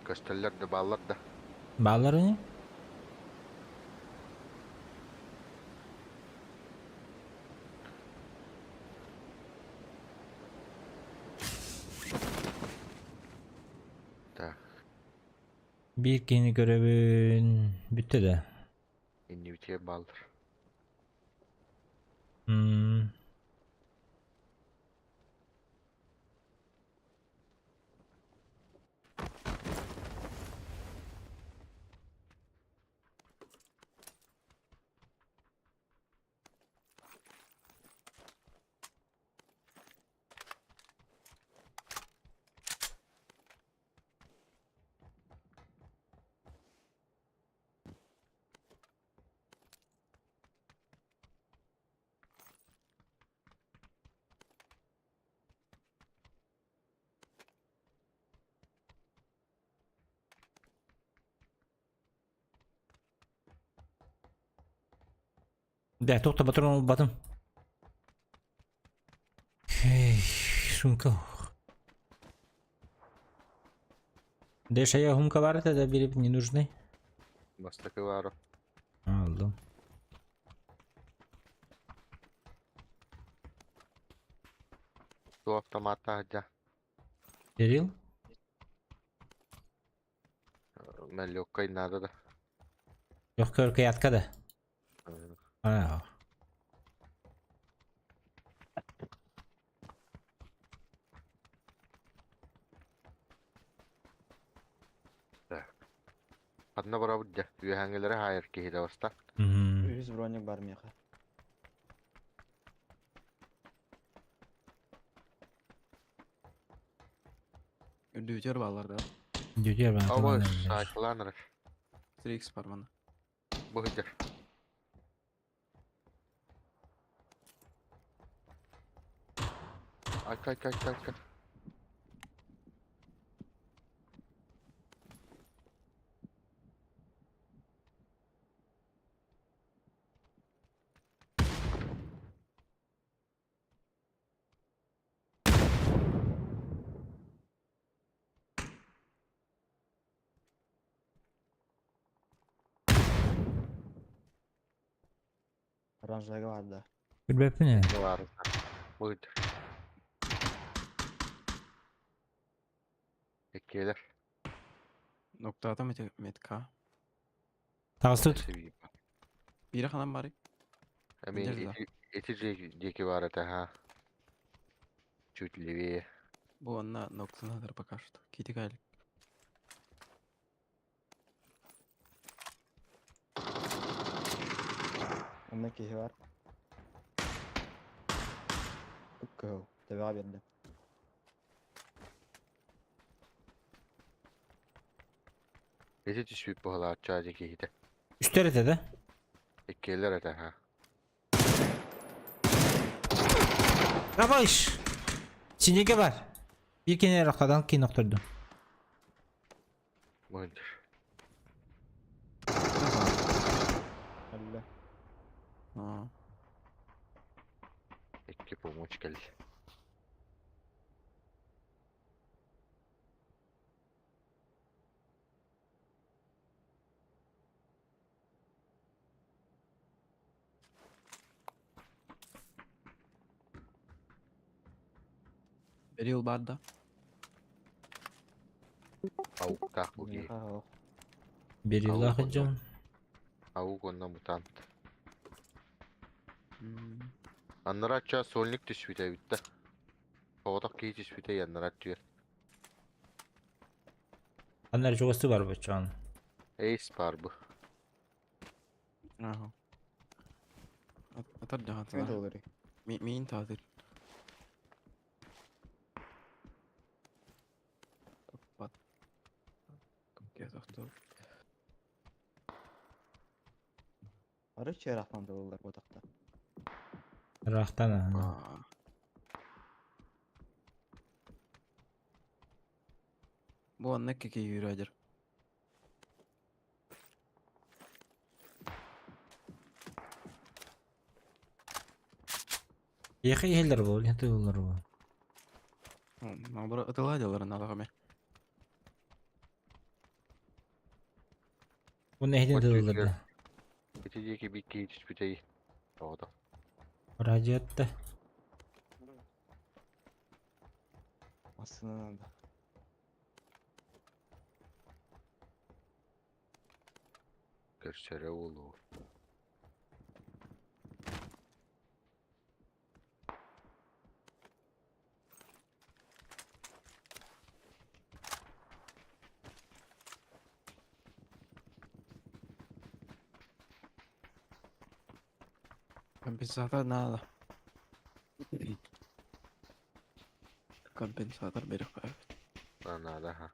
Көстөллөр да бааллар да. Бааллар ини? Так. Биир киһини көрөбүн. Бүттэ да. Иннибитигэр бааллар. М. Да, туох да патрон ылбатым. Эй, сумка. Дэшая хумка бар это да бери не нужны. Бастакы баара. Алдым. Ту автоматтаах дьа. Кирилл? Налегкай надо да. Легкая рукоятка да? А. Ханна барабыт дьэ. Үөһээҥҥилэри хаайар киһи да баста. Үһүс броник бар миэхэ. Үрдүбүтүгэр бааллар да. Дьүдьэр баҕа Абы тылынан эрэр. саачылаан эрэр. 3x бар манна. Бу сылдьар. Айка айка айка айка. Оранжевыйга баар да. Билбэппин ээ. Баар. Быт. Иккиэлэр. Ноктаата метка. Таҕыстыт. Биирэ ханан барый? Эми Держи. ити диэки баар этэ ха. Чуть левее. Бу онно ноктанадыр пока что. Кити кайлик. Онно киһи бар. Кып-кыһыл. Төбөҕө биэрдим. Ити түспүт быһалааччы дьэ киһитэ. Үстэр этэ да? Иккиэлэр этэ ха. Давай! Синеге бар. Биир кини рахтадан киин охтордум. Мындыр. Өллө. Аа. Икки помощь кэлли. Берил бар да. Ауктаах бу киһи. Миэхэ оһох. Бериллах Аук дьон. Аук онно мутант. М. Аннарачча сольник түспүтэ эбит да. Оҕотох киһи түспүтэ яннараччы. Аннар чугасты бар баччаан. Эйс бар бу. Аха. Атар Ким жаһатылар. доллары? Миин таатыр. Бат. Кеп тохтоо. Бары чыраахтан доллар ботахта. Рахтан. Аа. Бу онно кики юрادыр. Яхы иһэллэр буол, яты буллар буол. Наоборот, ытыла деларын алаҕа Уонна иһитин Вот тылыллар түһүллэр. да. Ити диэки биир киһи түспүтэ оҕото. Радиотта. Массыына надо. Көрсөрө буолуо. Компенсатор надо. Компенсатор берег. Наада ха.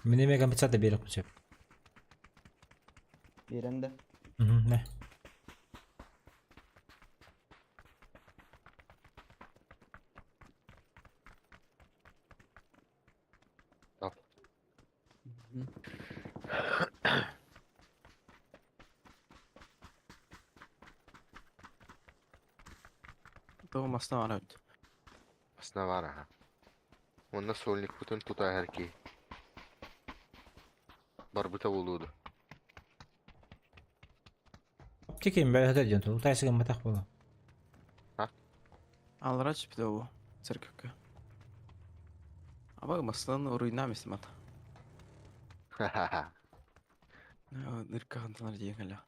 Мин эмиэ компенсация биэриэхпин сөп. Биэрэн да. Мгм, не. То масна барабыт. Асна бар аха. Онно сольник бутун тута киһи. Барбыта буолуоду. Оптикин бэйэтэ диэн тыл тайсыгын матах буолла. Аллара түспүтэ бу церковка. Аба маслан уруйна мисмат. Ха-ха-ха. Нырка хантанар диэн кэлэ.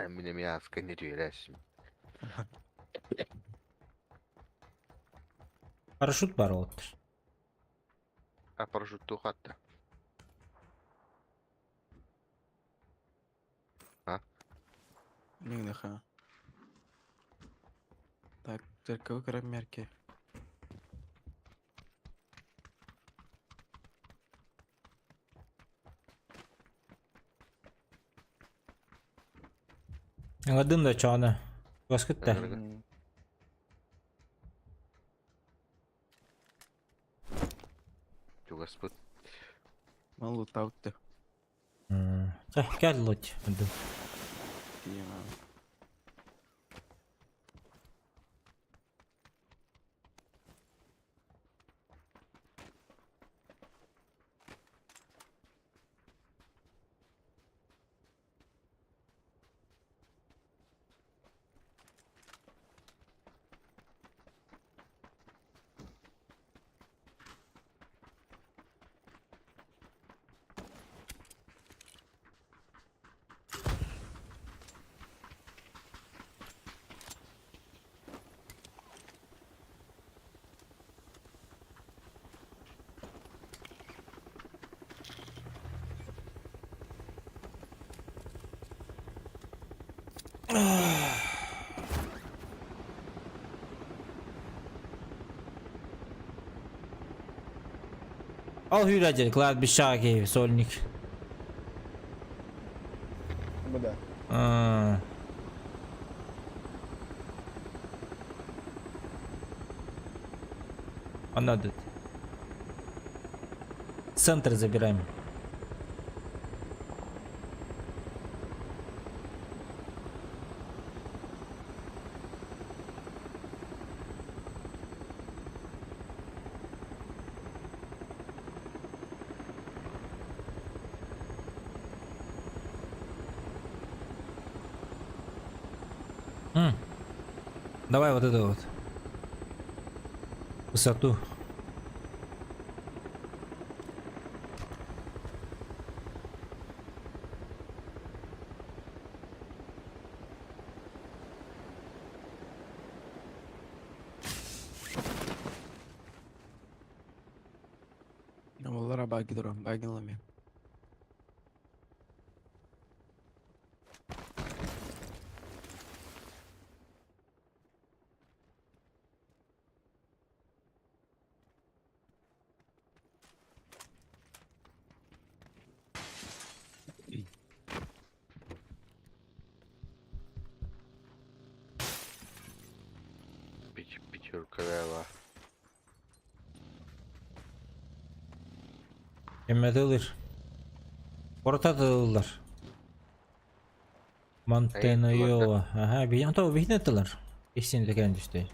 Мин эмиэ ааска не түһэрээсим. Парашют бар оттор. А парашюттуу хатта. Нигнеха. Так, церковь крамерки. Аңадым да чоона. Баскытта. Аңыргы. М, Чугаспыт. Мал лутаутты. Чэ, кэл лут. Тиема. Ол hűrәдер, кладбищаҕа киһи, сольник. Бу да. А. Она тут. Центр забираем. М. Давай вот это вот. Высоту. والله باقي درهم باقي لمين. Пятерка Эммэтылыр. Оротатылар. Монтенойова. Ага, биһин то биһин этилэр. Иксин лекен түстэ.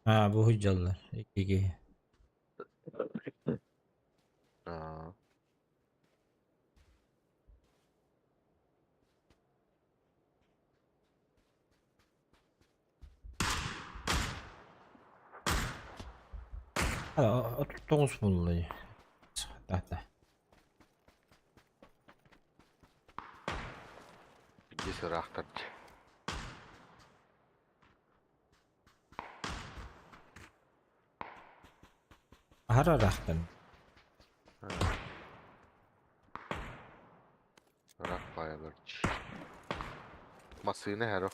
Аа, бу сылдьаллар. Икки киһи. Аа. Тоҕус буолла дии. Таата. Биир ыраахтар дии. Аһара ыраахтан. Ыраах баайалар дии. Массыына иһэр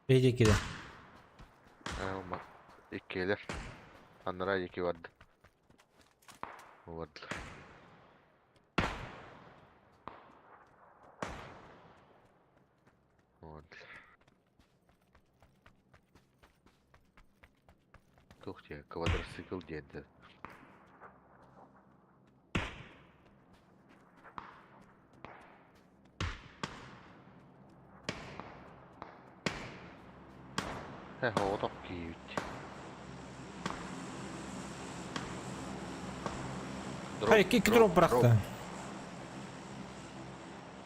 Биһиги киирэ. Иккиэлэр. Анараа диэки барда. Бардылар. Бардылар. Туох диэн квадроцикл диэн да. Э, оҕотох киһибит. Хай, икки дроп бырахта.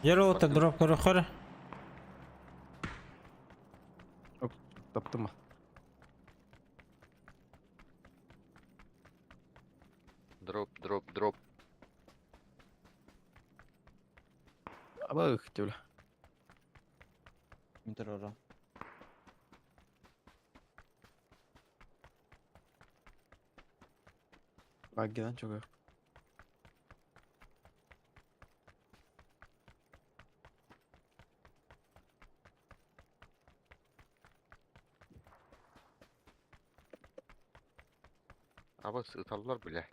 Дьэ, дроп көрөхөр. Таптым. Дроп, дроп, дроп. Абы ыхтюля. Мин турара. Баггидан чуга. Абас ыталлар билэ.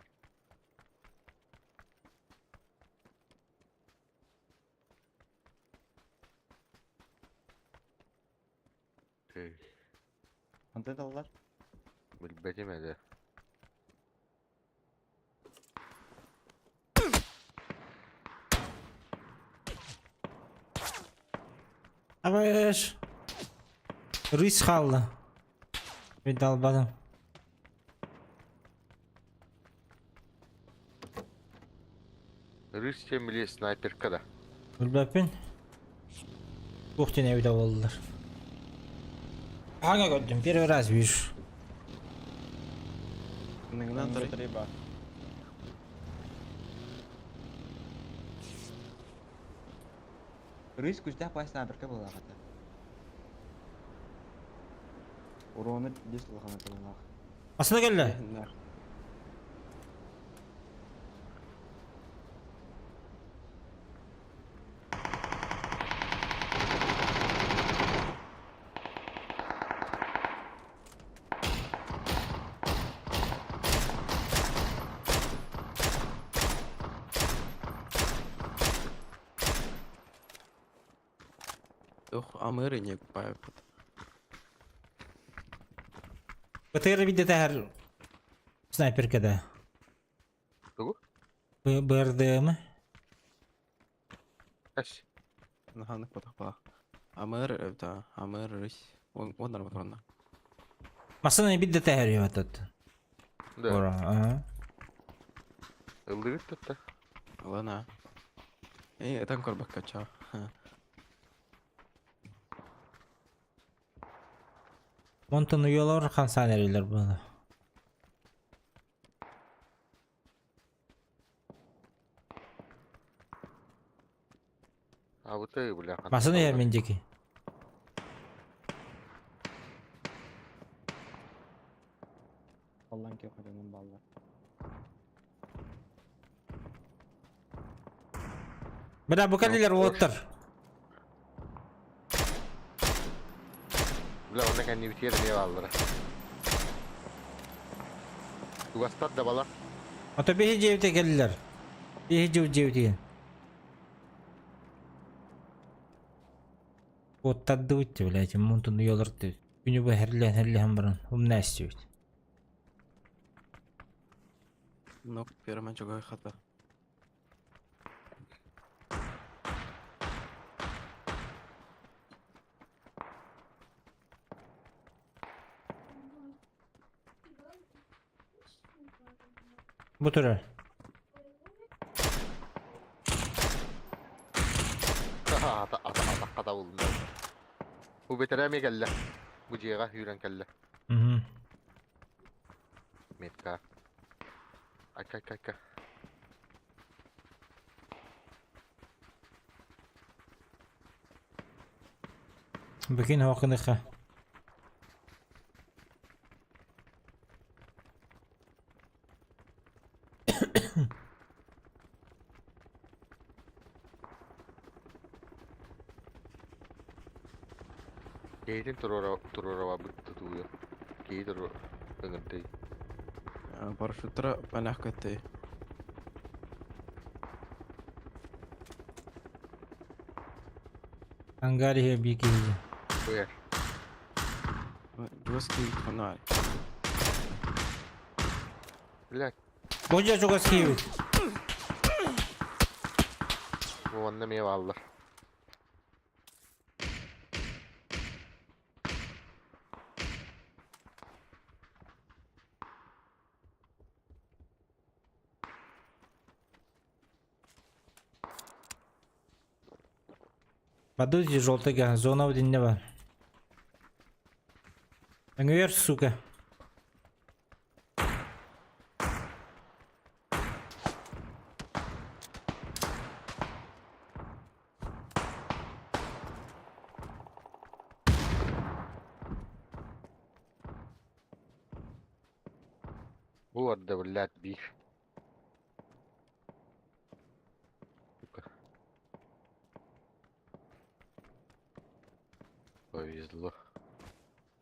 Эй, Хантан таллар? билбэтим этэ. Абыш. Рысь хаалла. Видалбадым. Рысь диэн били снайперка да. Билбэппин. Туох диэн эбитэ буоллар. Аҥа көрдүм, первый раз вижу. Ныгынан тарай. Тарай ба. Рысь күүстээх баай снайперка буоллаах этэ. Урону бис улахан этэлээх. Масына кэллэ. Туох амыр ини баайбыт. БТР видетэһэр снайперка да. Тугу? БРДМ. Эс. Наһанык батах Амыр это амыр рысь. Он он нормально. Масына бидде тэһэр этот. Да. Ора, ага. Ыллыгыт тутта. Ладно. Эй, там корбакка ча. Онтон уйалар хансан эрилер була. Абытай бля. Масына иһэр мин диэки. Аллан киһи хотонун баллар. Бля, бу кэллилэр уоттар. Бля, онно кэннибитигэр эмиэ бааллара. Угастар да балар. Ото биһи дьиэбитэ кэллилэр. Биһи дьиэ дьиэбитигэр. Уоттардыбыт блядь, мунтун уйалар күнү бу херлээн херлээн баран умнаастыбыт. Ну, первым чугай хата. Бу турар. Ата ата атахха табылынна. Бу бэтэрээ эмиэ кэллэ. Бу дьиэҕэ үүрэн кэллэ. Мгм. Метка. Айка айка айка. Бекин хоқыныха. Киһитин туруора туруорабыт тутууйа. Киһи туруор ыҥырдый. Парашюттара панах көттөй. Ангар иһэ биир киһи. Быар. Жесткий фонарь. Блядь, Бу дьэ чугас киирбит. бу манна эмиэ бааллар. Баду желтый зона в бар. Өҥөйөр, сука. Бу барда, блядь, биир. Сука. Повезло.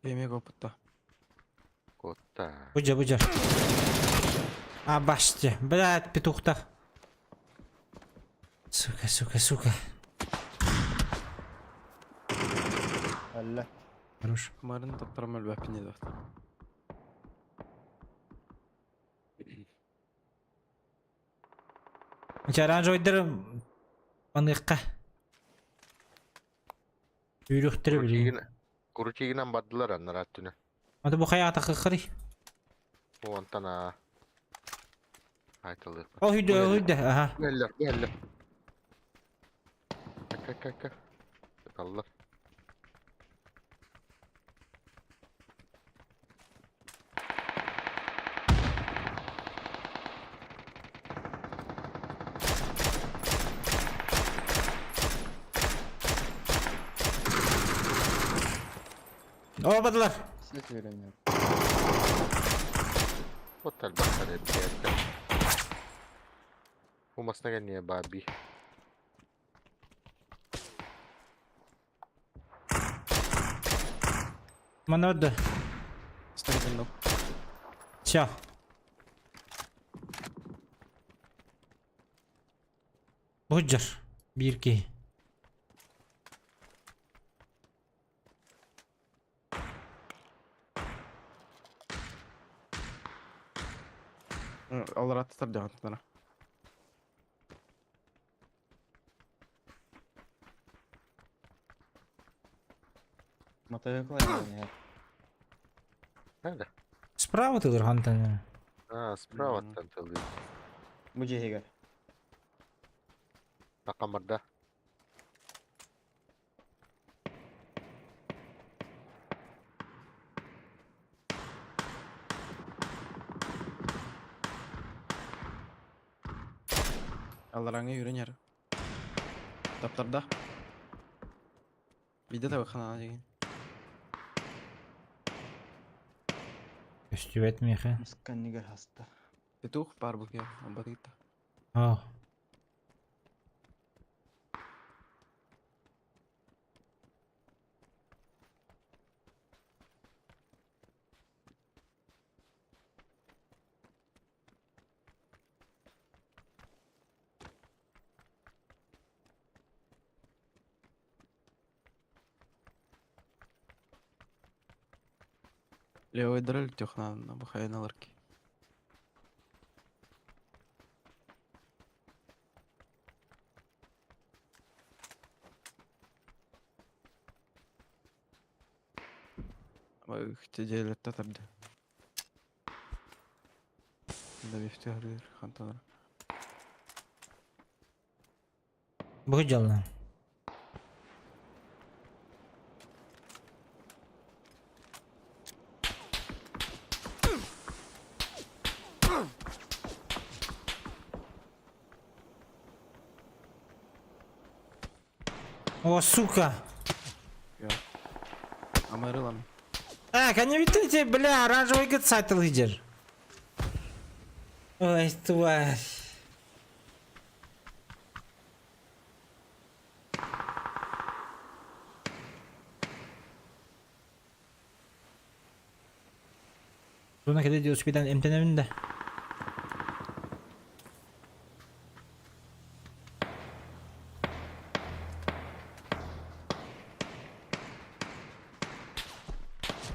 Эмиэ опытта. Кота. Бу дьэ. А, баште. Блядь, петухта. Сука, сука, сука. Алла. Хорош. Марын таптарам өлбәппин деді. Оранжевойдар маныхха. Үүрүхтэрэ билигин. Крутигинан бардылар аннара түнэ. Аты бу хайаата кыккырый. Бу онтон аа. Айтылык. О хүдэ, хүдэ, аха. Кэллэр, кэллэр. Акка, акка, акка. Сыталлар. О, бадылар! Свет верен. Вот элбэхтэр эбиэттэр. Бу масна кэнниэ баби. Манна да. Стрельну. Все. Бу дьар. Биир киһи. Олар аттар дьаһантара. Мотоцикл айан Nerede? Справа тылыр хантан. А, справа тантылы. Бу дьиһигэр. Такамарда. Аллараңа yürünер. Таптарда. Биде да хана деген. Көстүбэт миэхэ. Мусканнигер хаста. Петух бар бу ке. Амбатыта. О. Левый дрель техна на бухайна ларки. Тедел татарды. Да бифтер ханталар. Бу дьалла. О, сука! Амарылам. А, конечно, бля, оранжевый гад сайт лидер. Ой, тварь. Buna kadar diyoruz birden emtenemin de.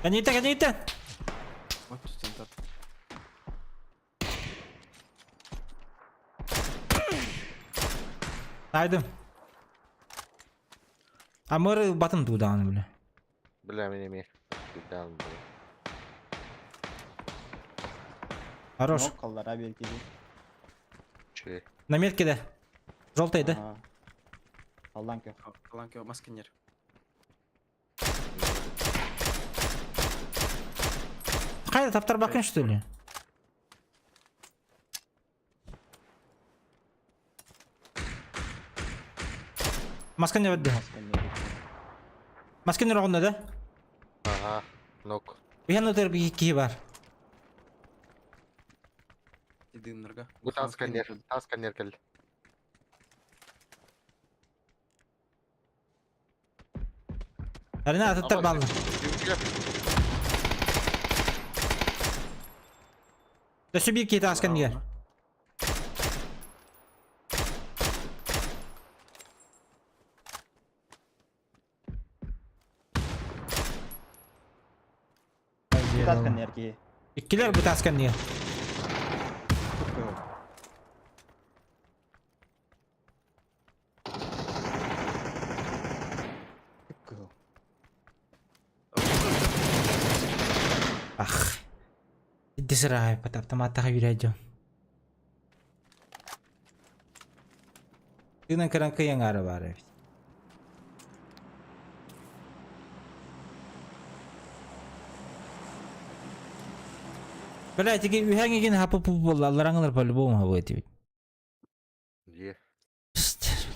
Канита, канита! Вот центр. Айдым. Амыр батым тудағаны бля. Бля, меня ми. Бля. Хорош. Ноккаллара белки. Че? На метке да. Желтый, да? Алдан көх. Аланки маскинер. Қайда таптар бақын что ли? Маска не бадды. Маска не роғында да? Ага, нок. Бихан өтер bir киһи бар. Идыннарга. Бу тасканер, тасканер кел. Арина атыттар баллы. Өссө bir киһи таскан дигэр. Тасканнер ки. Иккилер бу таскан дигэр. Ах. Дисрай пат автоматтаха юрәдё. Тынан каран кыян ара бар эбит. Бля, тиги үһәңеген хапы пу боллар по-любому хабы этибит. Е. Пиздец.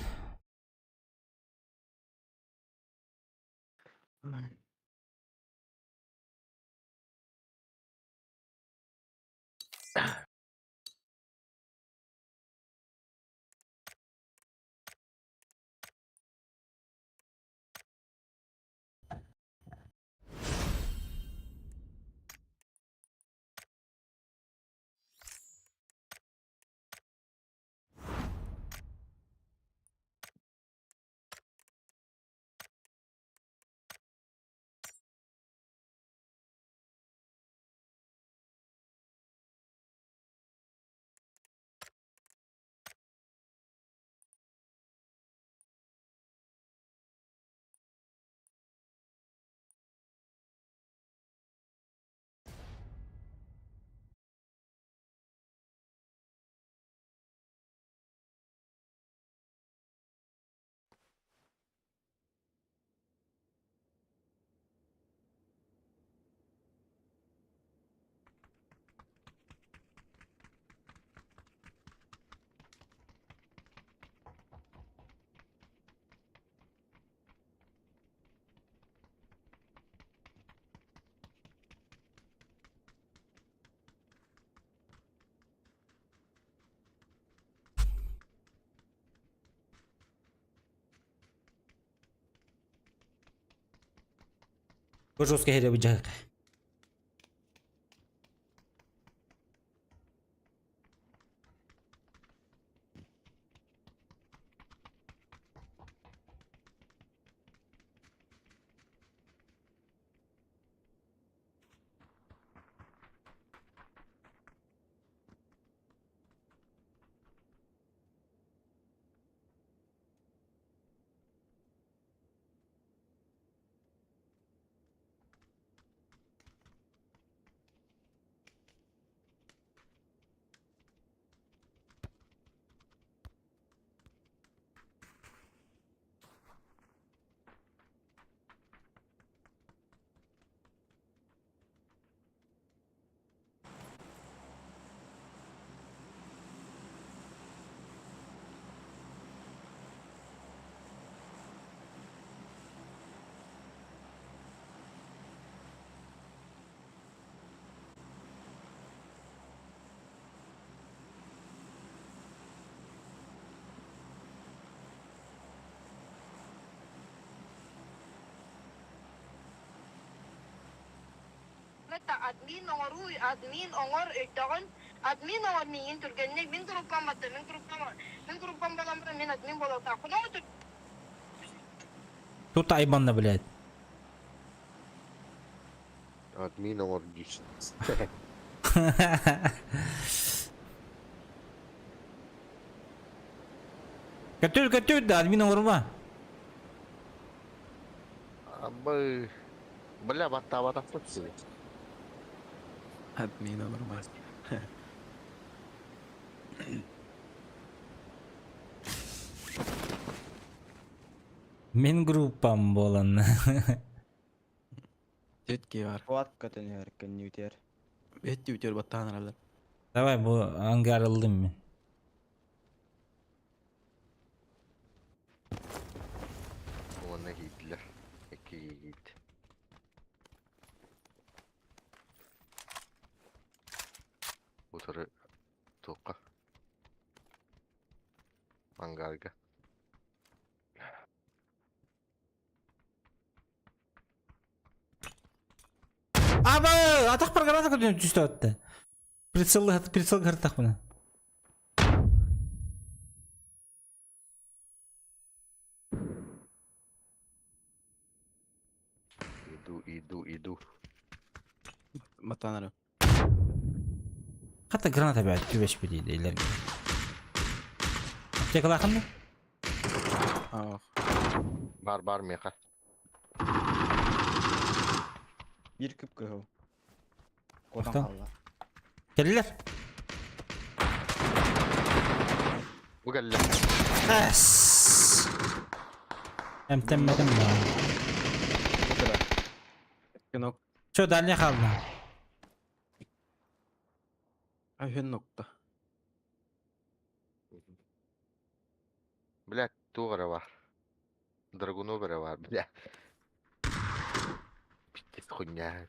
Бу жестко хере бу жак. Админ оҥоруу, админ оҥор өйдөҕүн, админ оҥор миигин түргэнник, мин группам батта, мин группам, мин группам буолан баран мин админ буолуохтаахпын. Тут айбанна, блядь. Админ оҥор диир. Көтүр, көтүр да, админ оҥорума. Абы. Бля, баттаабатахпыт сиби. Админ нормально. Мин группам буолан. Тетки бар. Куат көтөнүөр көннүүтер. Бетти үтер баттаан аралар. Давай бу ангарылдым мин. Уонна киирдилэр. Икки киирдэ. Утары туохха? Ангарга. Аба, атах программа көтөн түстө атты. Прицел прицел кыртах мына. Иду, иду, иду. Баттаан ара. Хата граната бәт түбәш бит илер. Аптекалахын mı? Ах. Бар, бар меха. Бир күп кыһыл. Куотан Махтал. хаалла. Келилер. Бу кэллэ. Эс. Эмтеммедим да. Кинок. Чо дальний kaldı. Айхен нокта. Бля, туох эрэ баар. Драгунов эрэ баар, бля. Пиздец хуйня.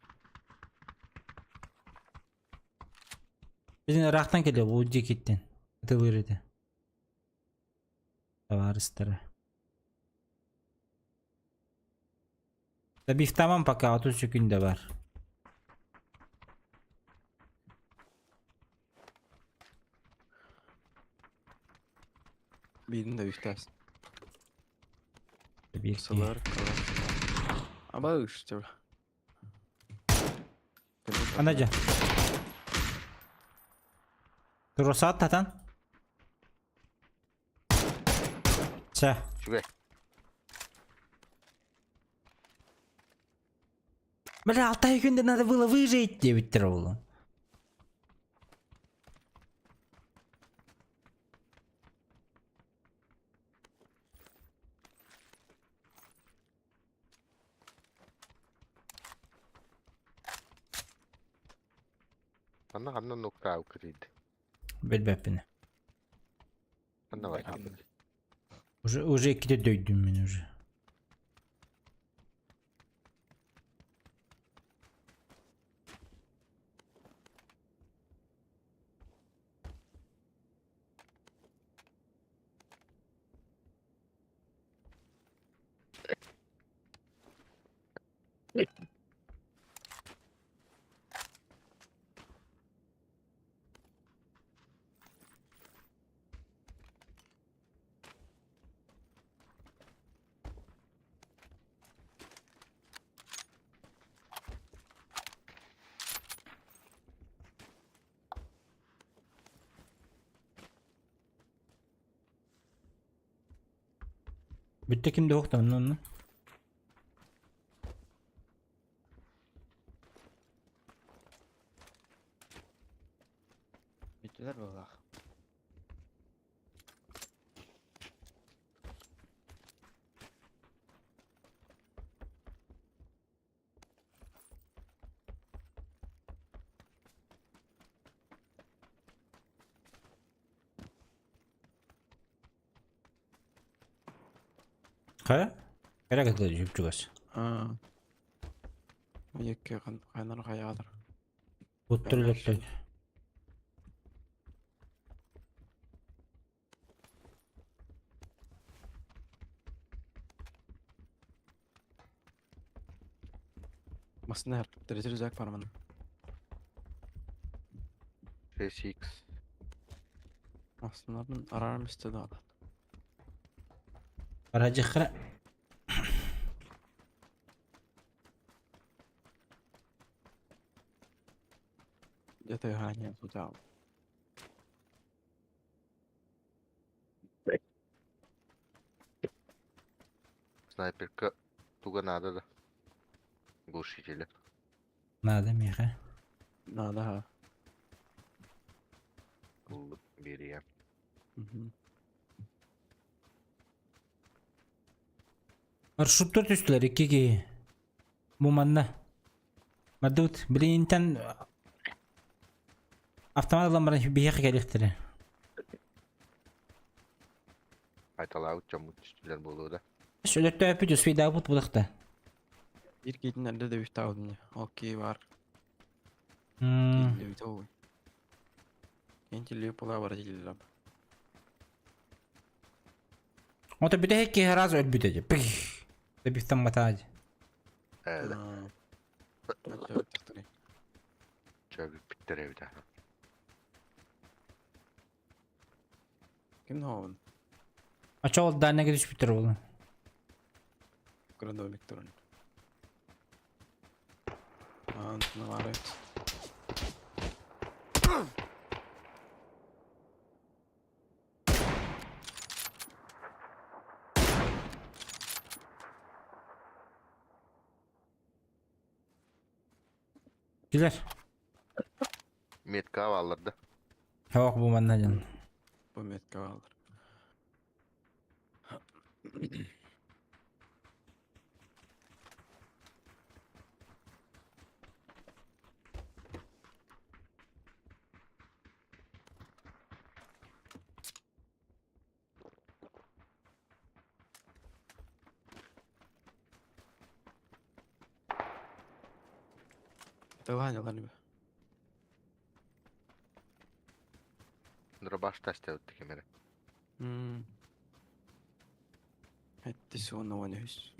Bizim Irak'tan geliyor bu dikitten. Atılır Товарыстары. Да биф tamam пока 30 секунда бар. Бейдин да үстәс. Bir Сылар. Аба үштер. Анаja. Росат татан. Ча. Үчүгэй. Бля, 6 күндө надо было выжить диэбиттэр оҕолор. Ханна ханна нуктаа кырыйды. Билбэппин. Ханна бар. Уже уже иккитэ дөйдүм мин уже. Бүттэ ким да суох онно онно. Бүттүлэр быһыылаах. Хайа? Кэрэ кытылы чугас. Аа. Екке хайнар хайаатар. Буттур өлөттөн. Масын эр. Третий рюкзак бар мана. 6x. Массыналарын араар месте да алат. Араджыхра. Где-то я туда. Снайперка туга надо да. Глушители. Надо миэхэ. Надо, ха. Ыллым биэриэм. Мгм. Маршруттар түстүлэр икки киһи. Бу манна. Мадут, билинтэн автомат ылан баран биһиэхэ кэлиэхтэрэ. Айталаабыт дьоммут түстүлэр буолуо да. Өлөттөөппүт успейдаабыт булахта. Биир киһитин эрдэ да бүтаабытын Окей бар. М, Бүтэ Кентилли була бар дилер. Ото бүтэһик киһи раз өлбүтэ дии. Пых. Тэбистэн матаа дии. Ээ да. Аа. Чөбүппүттэр эбит аа. Ким хоон? Очо ол дааннага түспүттэр буолан. Грандомик туран. Аа, навары. Килэр. Метка алларда. Хоох бу манна дьон. Бу метка баалар. Давай, ладно. Дробаш тастабыт кемере. М. Хэтти суон уон үс.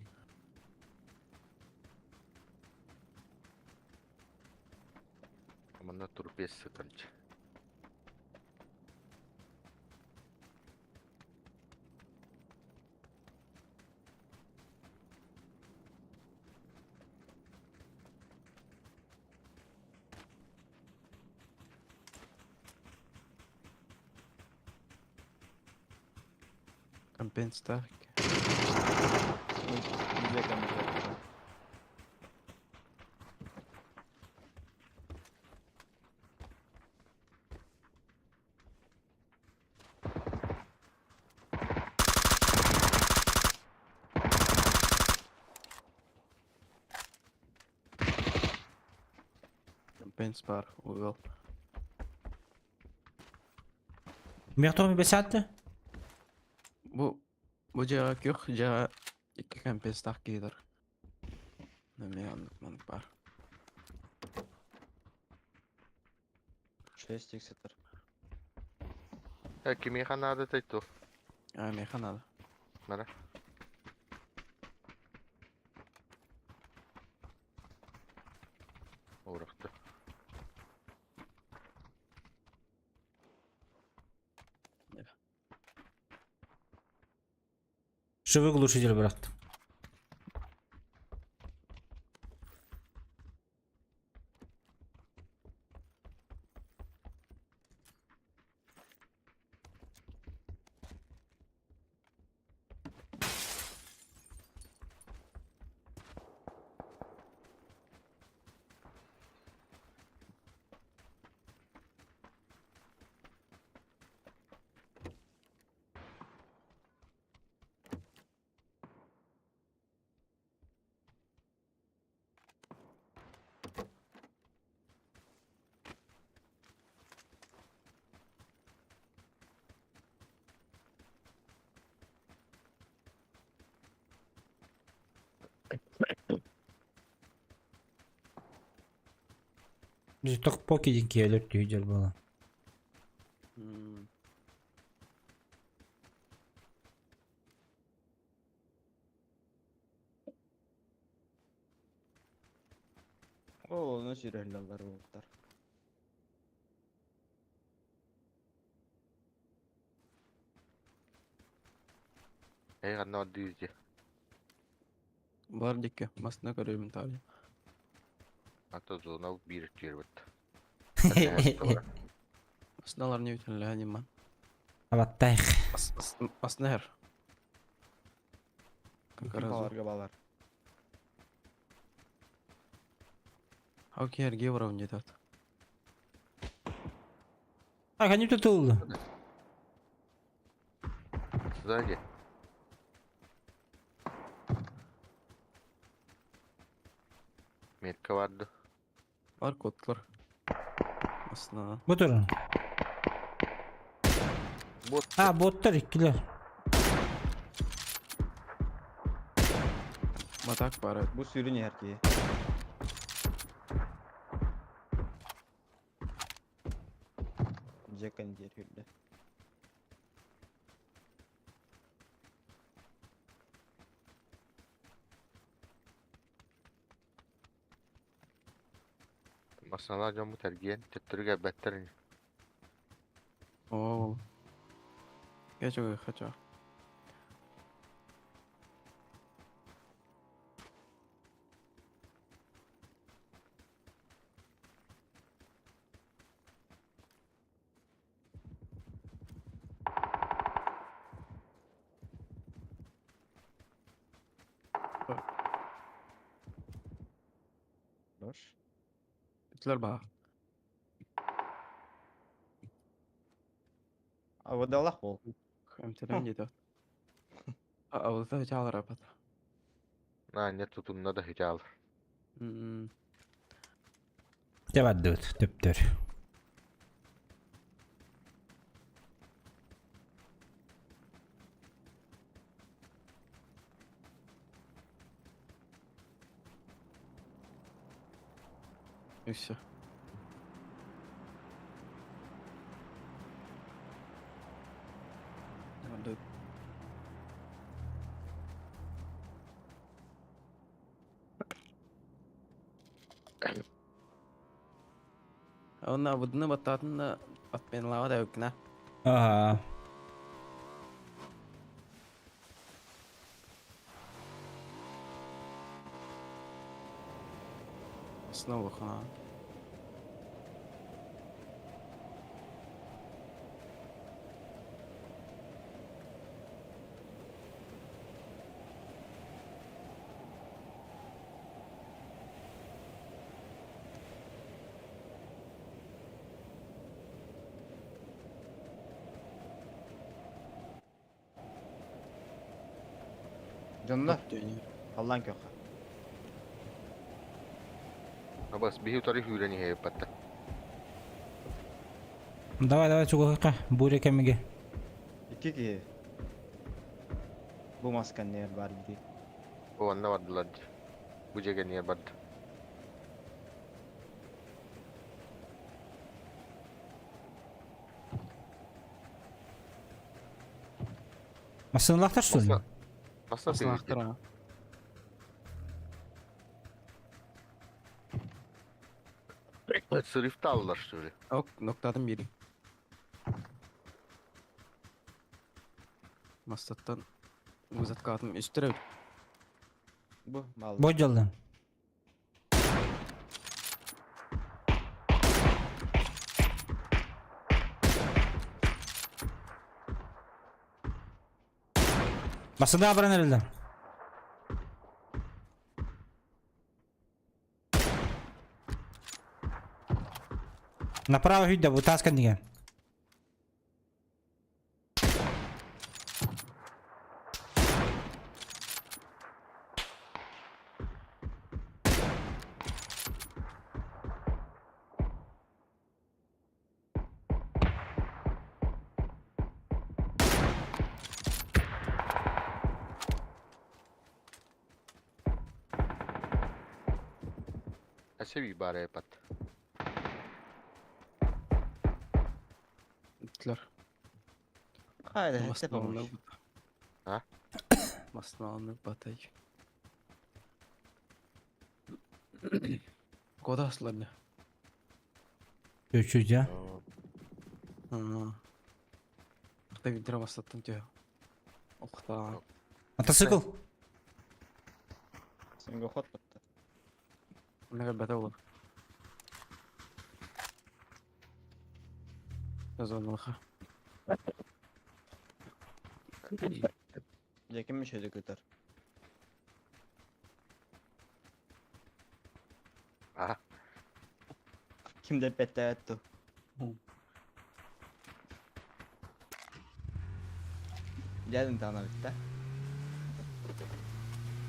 Манна турбес сытарчы. Компенстарк. Yüzde kamera. Компенс бар, угол. Мертвый бесатты? Бу бу жаға көх жаға икки компенстарк кейдер. Неме аннык маннык бар. 6 сытар. Э кимиэхэ наада тайту. А, меха надо. Мара. Уурахты. Живой глушитель брат. Токпоки диэн киһи өлөр түһү дьол буолан. Ол ону сүрөһүллэллэр уолаттар. Эй ханна ордуйuz дии. Бар дикки, масына көрөбүн таали. Ата зона биир тиэрбит. Масыналар не бүтүнлэһэ ниман. Абаттайх. Масына хэр. Как раз. Баларга балар. Ау киһи уровень детат. А, они тут тулла. Сзади. Метка барды. Бар котлар. Масына. Бу турun. Бот. А, боттар иккилер. Матак бары. Бу сүрүн иһэр киһи. Джекан диэр хүрдэ. Масыналар дьон бу тәргиэн, төттөрүгэ бэттэр ини. О. Я чего хочу. Бош. Битлер ба. А водалах бол. МТР детат. А вот это чалар апат. На, не тутунна да хитял. Те бардыбыт, төптөр. И все. Надо. Онна будны баттатын атмен лава да өкна. Ага. Снова хана. Дьоннор. Аллан көхө. Абас биһи утары хүүрэн иһэ батта. Давай, давай, чугуха, буря кемиге. Икки киһи. Бу маскан нер бар ди. О, анна бардылар ди. Бу жеге не барды. Масыналахтар что ли? Масына Аснахтар. Сырыфта аллар что ли? Ок, ноктадым бiri. Мастаттан узаткатым үстірі. Бу мал. Бой жолдан. Масында баран эрелер. Направо хүдде бу таскан деген. Әсе би бары пат. Аслар. Хайда, это помощь. А? Масналны батай. Кода асларны. Чуть-чуть, а? Ахта видра бастаттан тө. Охта. Мотоцикл. Снегоход батта. Мега бата olur. Зоналха. Дьэ ким еще көтөр. А? Ким да петтээт ту. Дядин тана битте.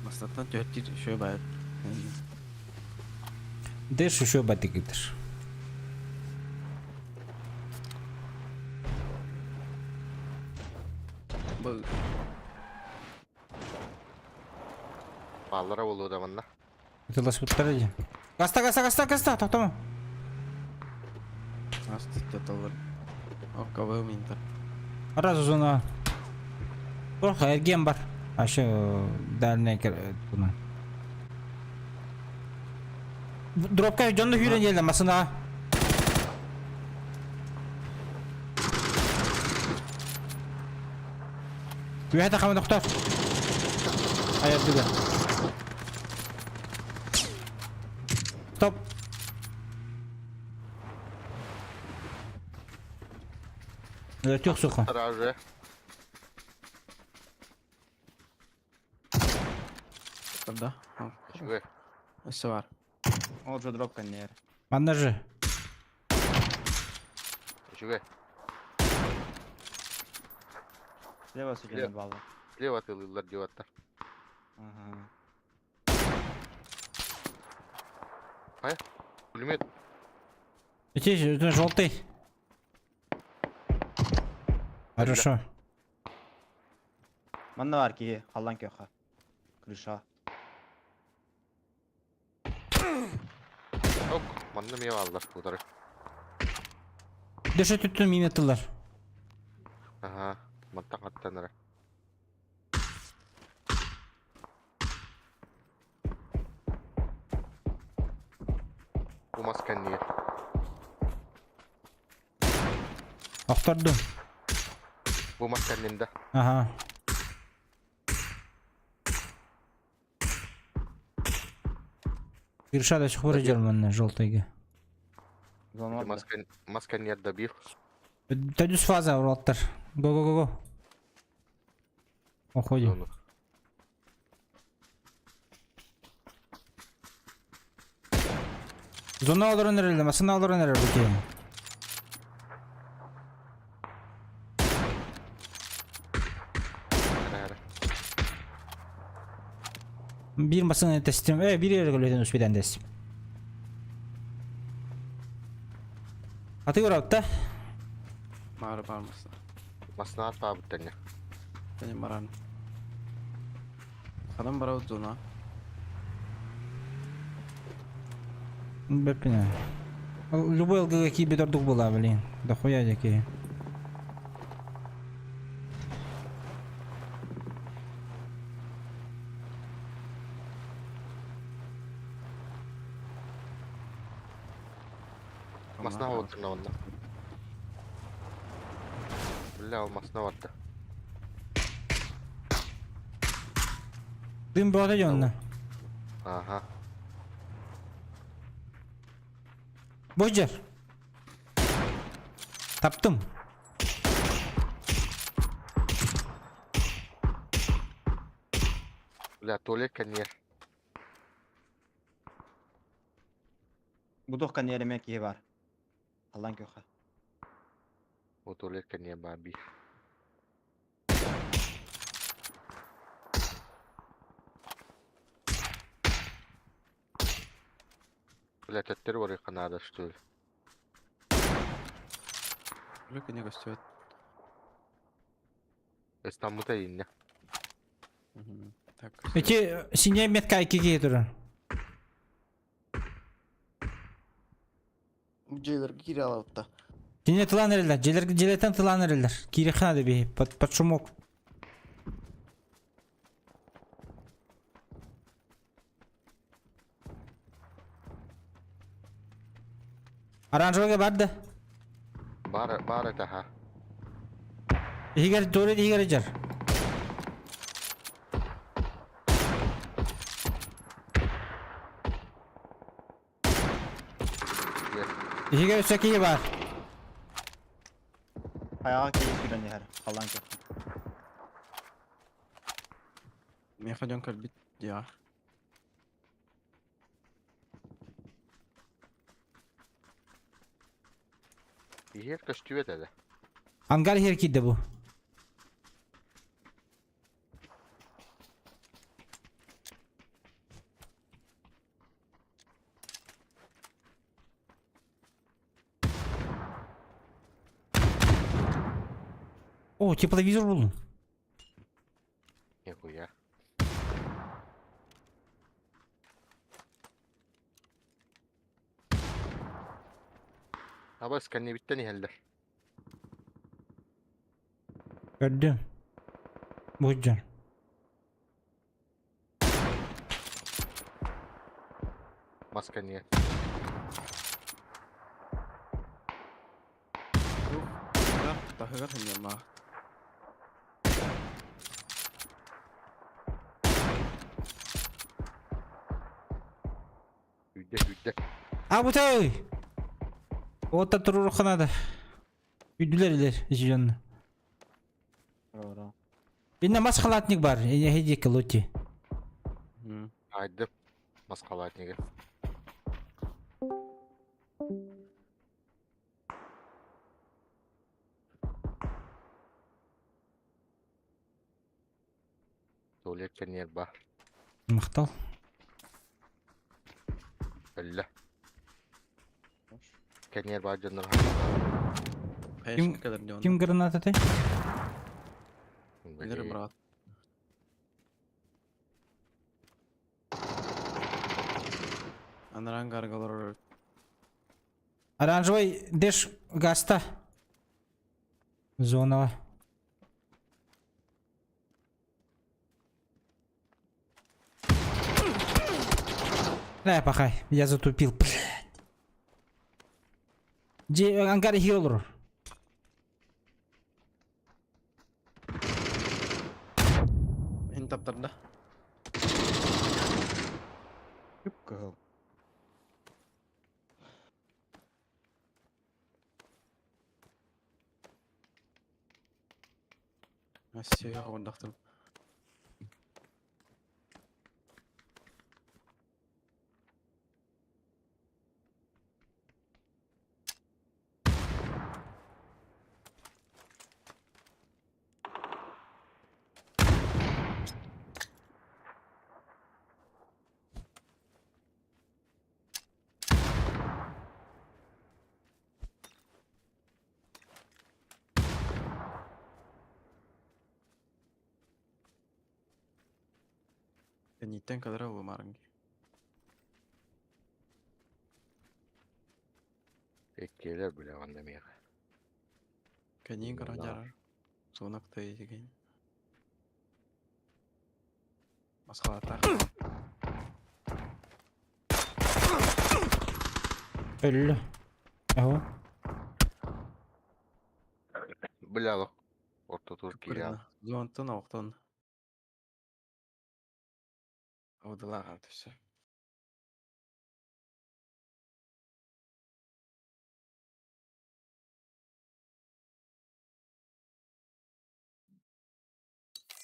Бастаттан төртир шөй байыр. Дыш еще батыгытыр. Бұл Баллара болу да манна. Ытыласпыттар дии. Гаста, гаста, гаста, гаста, токтомо. асты таталар. Оккабы минтер. Раз зона. Ох, эрген бар. Ашы дальний туна. Дропка дьонну хүрен диэллэ масына. Үһэ тахама доктор. Айардыга. Стоп. Түх суха. Сразу. Да. Үчүгэй. Өссө бар. Ол же дропка нер. Манна же. Үчүгэй. Слева судья балла. Слева тылылар диэбаттар. Ага. Пулемет. Ити желтый. Хорошо. Манна бар киһи халлан көхө. Крыша. Ок, манна эмиэ бааллар утары. Дөшө түттүн мине тыллар. Аха, мантан аттан эрэ. Бу мас кэннигэр. Охтордум. Бу мас кэннинде. Ага. Ирша до сих пор идет манна желтыйга. Зона Мас кэн мас кэннигэр добил. Төдүс фаза ураттар. Го го го го. Уходим. Зону. Зона олорон эрэллэр, масына олорон эрэр бу киһи. Эрэ эрэ. Биир масына тестим. Э, биир эрэ көлөтүн успетан дэс. Аты көрөп Мары бар масына. Масына атпаабыт тэҥҥэ. Тәне баран. Хадан барабыт зона. Бэппинэ. Любой ЛГГ киирбит ордук буолаа, блин. Дохуя дьэки. Масына отурна онно. Бля, ол масына барда. Дым бөҕөтө дьонно. Аха. Божер. Таптым. Бля, туалет кэннигэр. Будух кэннигэр эмиэ киһи бар. Халлан көхө. Бу туалет кэннигэр баар биир. Бля, төттөрү барыахха наада что ли? Үлэ кэннэ көстүбэт. Ыстаммыта иннэ. Так. көстүбэт. Эти синяя метка икки киһи турар. Бу дьиэлэргэ киирэ алабытта. Кине тылан эрэллэр, дьиэлэр дьиэлэртэн тылан эрэллэр. Киириэххэ наада биһи, под, под шумок. Оранжевыйга бар да? Бар, бар это ха. Иһигэр, туалет иһигэр дьар. Иһигэр өссө киһи баар. Хайаҕа киһи сүүрэн иһэр. Халлаан көхтө. Миэхэ дьон кэлбит дьиэҕэ. Иһиэр көстүбэт этэ. Ангар иһэр киирдэ бу. О, тепловизор булдум. Нихуя. Абас кэннибиттэн иһэллэр. Көрдүм. Бу дьон. Мас кэннигэр. Таһыгар сынньаллаах. Сүүрдэ сүүрдэ. А бутай! Ота туруорукка надо. Үйдүлэр илер ити дьонно. Ора. Инна мас халатник бар. Эһи диэки лути. Айды. Мас халатнига. Туалет кэнниэр бар. Махтал. Өллө. Кэнниэр бар дьоннор Ким- Кэлэр дьон. Ким граната ты? Билэр брат. Анаран гаргалар Оранжевый дэш гаста. Зона. Э, пахай, я затупил, блядь. Дьиэ ангар иһигэр олорор. Ин таптарда. Кып-кыһыл. Россия оҕордохтум. Кэнниттэн кэлэрэ буолумаарыҥ дии. Иккиэлэр билэҕин да миэхэ. Кэнниин көрөн Да. дьарар. Суонак тыйытыгин. Масхалаттаах. Өллө. Аһо. Бля, ортотугар киирэ. Зонтон оҕтон. Аудылаах түссе.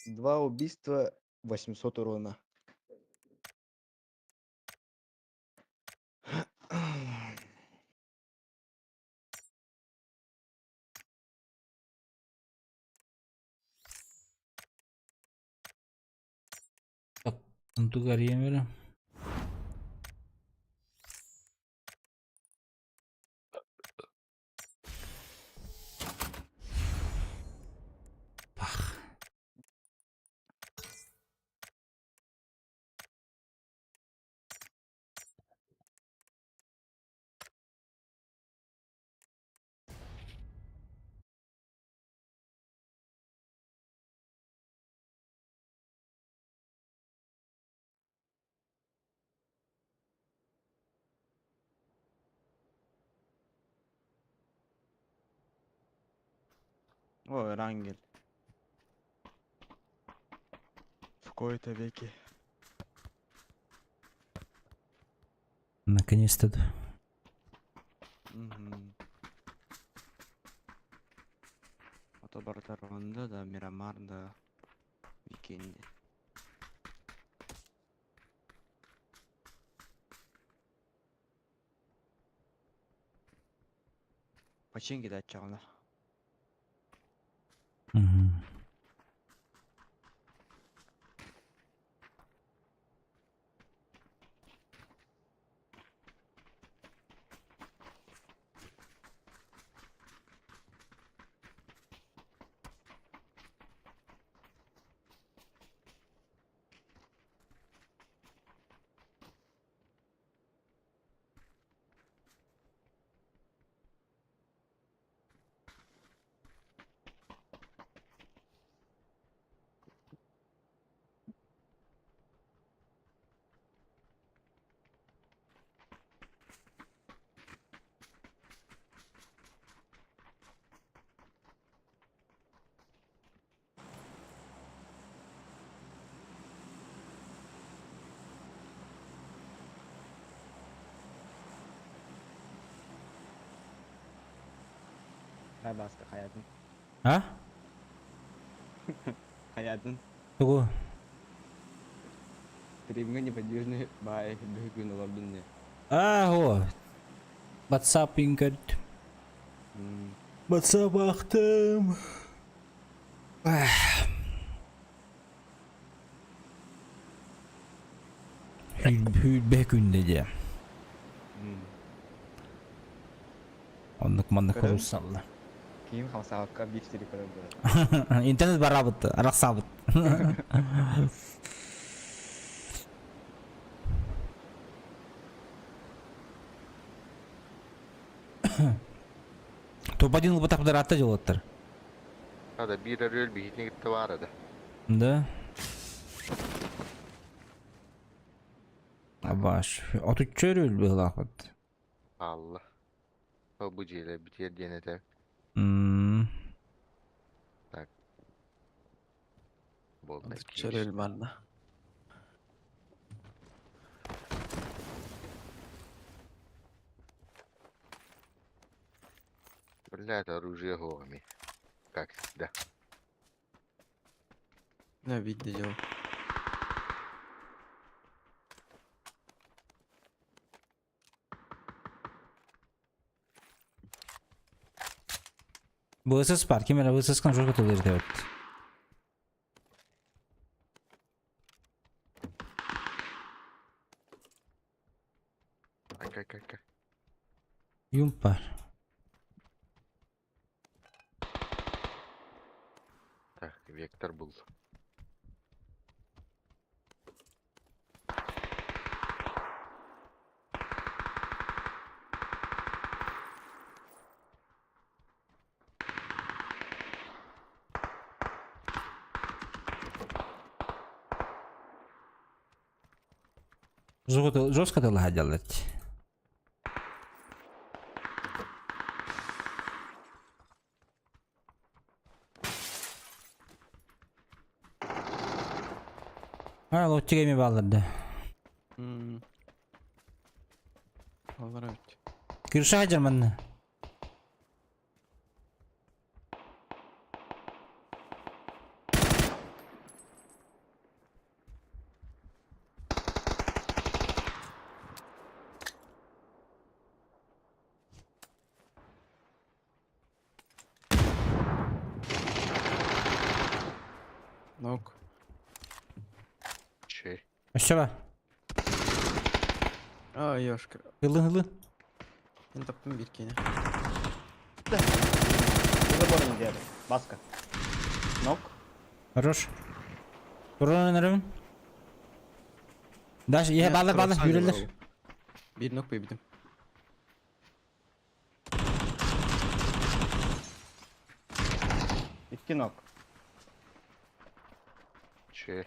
Два убийства, 800 урона. Онтуга арыйан бэрэ. Пах. О, Рангель. В кои-то веки. Наконец-то. Мгм. А то барыта Ронда да, Мирамар да, Викенди. Починки да чаҕына. Мгм. Хай Бааска хайатын. А? Хайатын. Тугу? Стримҥа неподвижный баай бөһүкүн олордун не. А, о. WhatsApp көрдүм. WhatsApp аахтым. Сүүрбэ күндэ дьэ. Оннук маннык Көрөн. хоруссалла. Киим хамсаабакка биир сири көрөр буолар. Интернет бараабыт, арахсаабыт. Тупадин ылбатах ыраатта дьолоттор. Хада биир өрүөл биһитини кытта баар да. Да. Абаш. Отучча өрүөл быһылаахпыт. Алла. Ол бу дьиэлэр битиэр диэн этэ. Так. Буолла. Отучча өрүөл барда. Блядь, оружие голыми. Как всегда. Да, видно дело. ВСС бар, ким эрэ ВСС-кын жорго тылыр диэбит. Ай, кай, кай, кай. Юмп бар. Так, вектор был. Жестко тылыһа делать. А, лотчик эми бааллар да. Аллар эбит. Кырша хадьар манна. Нок. Чей. Өссө бар. А, ёшка. Ылын ылын. Мен таптым бир кини. Заборын диэри. Баска. Нок. Хорош. Туран эрэбин. Дальше, е, баллар, баллар, yürүллэр. Бир нок бэбитим. Икки нок. Чей.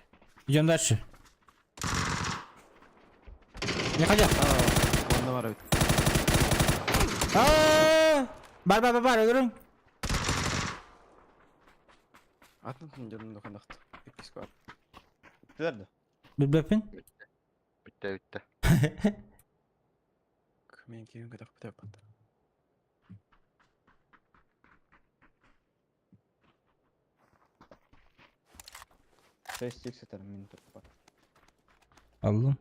Идем дальше. Не ходи. Онда бар эбит. А-а-а! Бар, бар, бар, бар, өлөрүҥ. Атын дьонун дохонохт. Иккис бар. Бүттүлэр да? Билбэппин. Бүттэ бүттэ. Мен киһим көтөх бүтэ бат. Шесть икс сытар мин турбар. Аллым.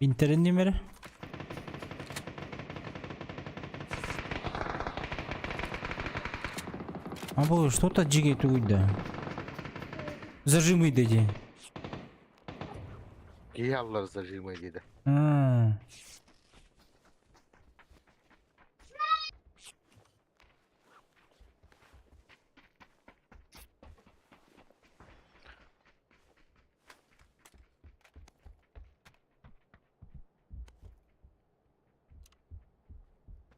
Интерин номері? А бұл что-то жиге тугуйда. Зажимы деди. Киһи аллар зажимай диде. М.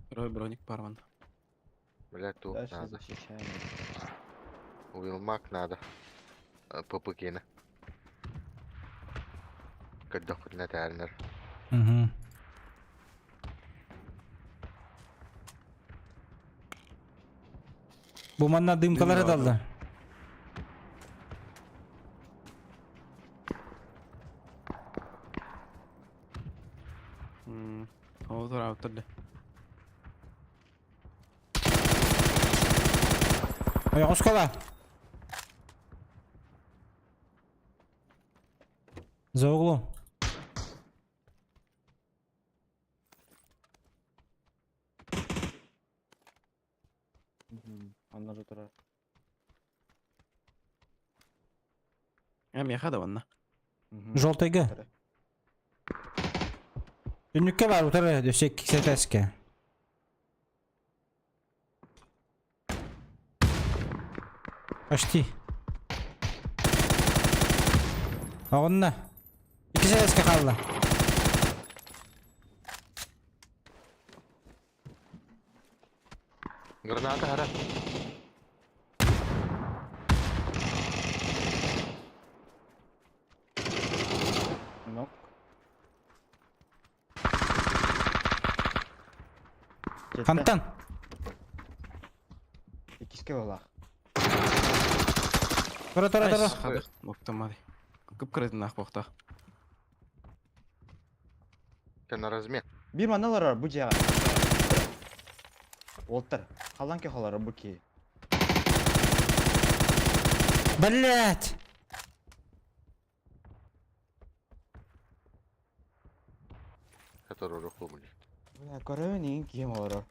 Второй броник порван. Бля, туох Дальше надо. защищаем. Уилмак надо. ППК-ны. Көрдөхпүтүнэ этээринэр. Мгм. Бу манна дымкалары Дым далды. Ол тураабыттар да. Ой, оскола. За углом. Мгм. Онно же турар. Э, миэхэ да манна. Мгм. Желтыйга. Турар. Түннүккэ бар утары өссө иккисэтээскэ. Почти. Оҕунна. Иккисэтээскэ хаалла. Граната хара. Нок. Жетте. Хантан. Иккиске буоллаах. Тура тура тура. Хадых, оптамады. Кып-кырытын буохта. Это на размен. Биир манна олорор бу дьиэҕэ. Уолтар. Халлан көх олорор бу киһи. Блять! Который рухлу, блядь. Бля, көрөбүн иҥин киһим олорор.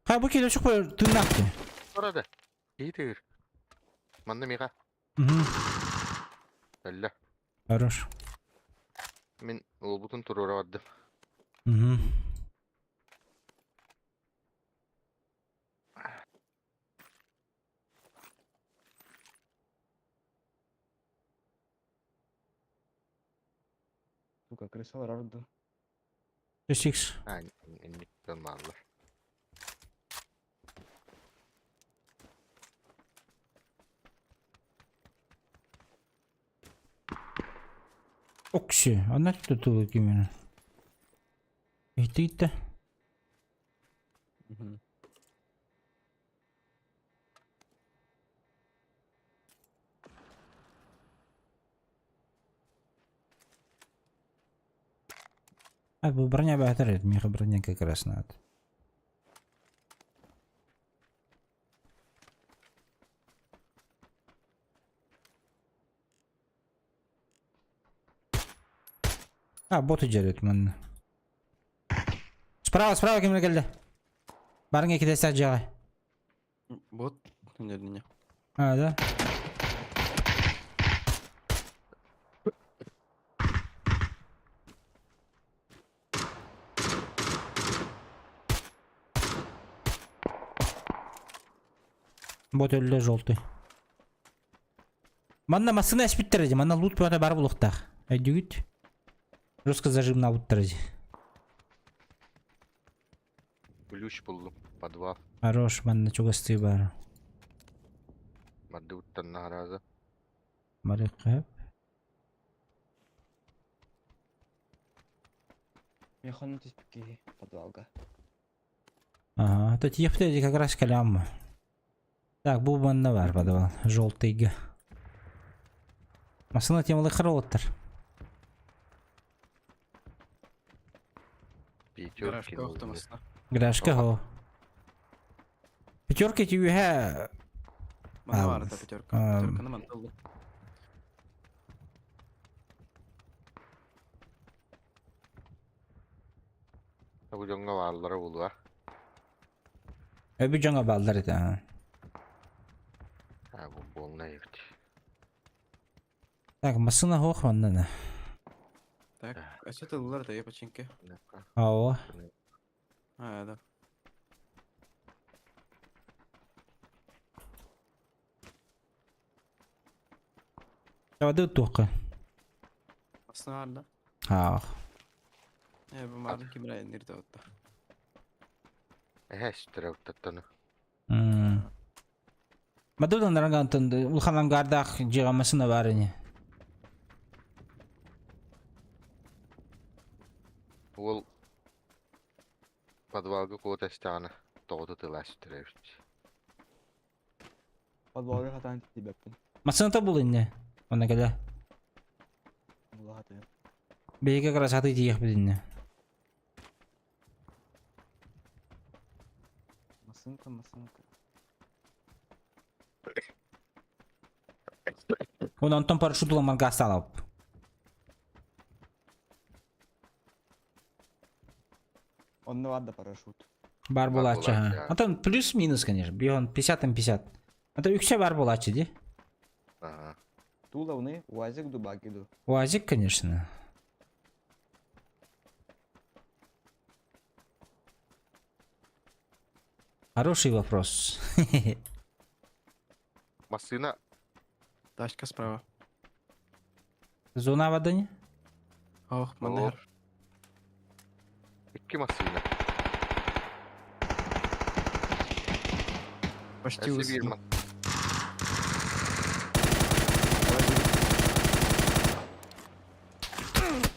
Ха бу киһи өчүк тыыннаах дии. Orada. İyi değil. Манна миха. Мгм. Өллө. Хорош. Мин уолбутун туруора бардым. Мгм. Сука, крыса олорор дуу. Үс икс. А, инник маллар. Окси, она тут именно. Иһиттигит да? Мгм. А, бу броня баатар, миэхэ броня как раз надо. А, боты дьэрит манна. Справа, справа ким кэллэ? Барыҥ экидэстээх дьиэҕэ. Бот дьэрдине. А, да? Бот өллө желтый. Манна массыына эспиттэр дии, манна лут бөҕөтө баар буолуохтаах. Өйдүүгүт? Жестко зажимнаабыттар дии. Ключ буллум. Подвал. Хорош, манна чугастыы баар. Мардыбыттан наразы. Барыахха. Мен хонно түспүт киһи подвалга. Ага, то тиэхтэ как раз кэлэм. Так, бу манна бар подвал, желтыйга. Массыына темалык олоттар. Пятерки Гаражка нужны. охтомасна. Гаражка хо. Пятерки түйүһэ Мана А, бар это пятерка. ам. Пятерканы мантылды. Бу дьоҥҥо бааллара буолуо. Өбү дьоҥо бааллар этэ. А бу буолна эбит. Так, массыына суох манна. Так, а что ты лар да я починки? Ау. А, да. Тавады туохха. Основа да. Аах. Э, бу марын кимре нирде отта. Эһэ стереоттаттаны. Мадудан нарангантын улахан ангардаах дьиэҕэ массыына баар ини. Уол подвалга куота истэҕинэ тоҕото тылаа сүтэрэ эбит. Подвалга хатаан тиийбэппин. Массыыната бул иннэ. Онно кэлэ. Була хатыам. Биһиги как раз сатыы тиийиэхпит иннэ. Масынка, масынка. Уонна онтон парашют ылан гаастаалап. Онно бар да парашют. Бар Бар буолааччы. буолааччы, ха. Антон плюс-минус, конечно. Бион 50 на 50. А то үксэ бар буолааччы дии. Ага. Туловны, УАЗик дубакиду. УАЗик, конечно. Хороший вопрос. Массыына Тачка справа. Зона воды? Ох, манер. икки массыына. Почти Өссө биир высадил. ма-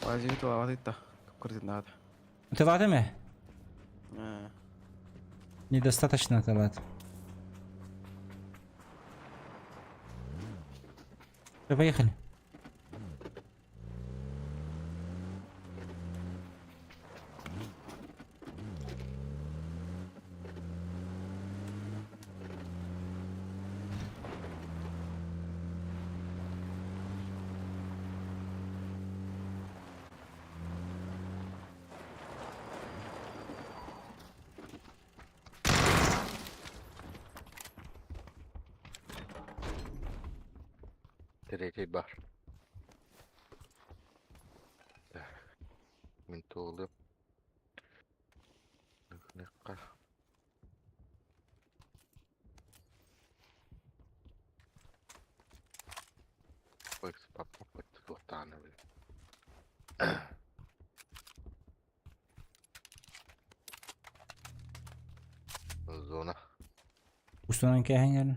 УАЗик тулаватыта. Крутить надо. Тылатыми? А, Недостаточно тылат. Всё, поехали. Третий бар. Так. Мин туолуом. Ныкка. Ой, папа, туохтаана били. Зона. Устунан кэһэҥэр.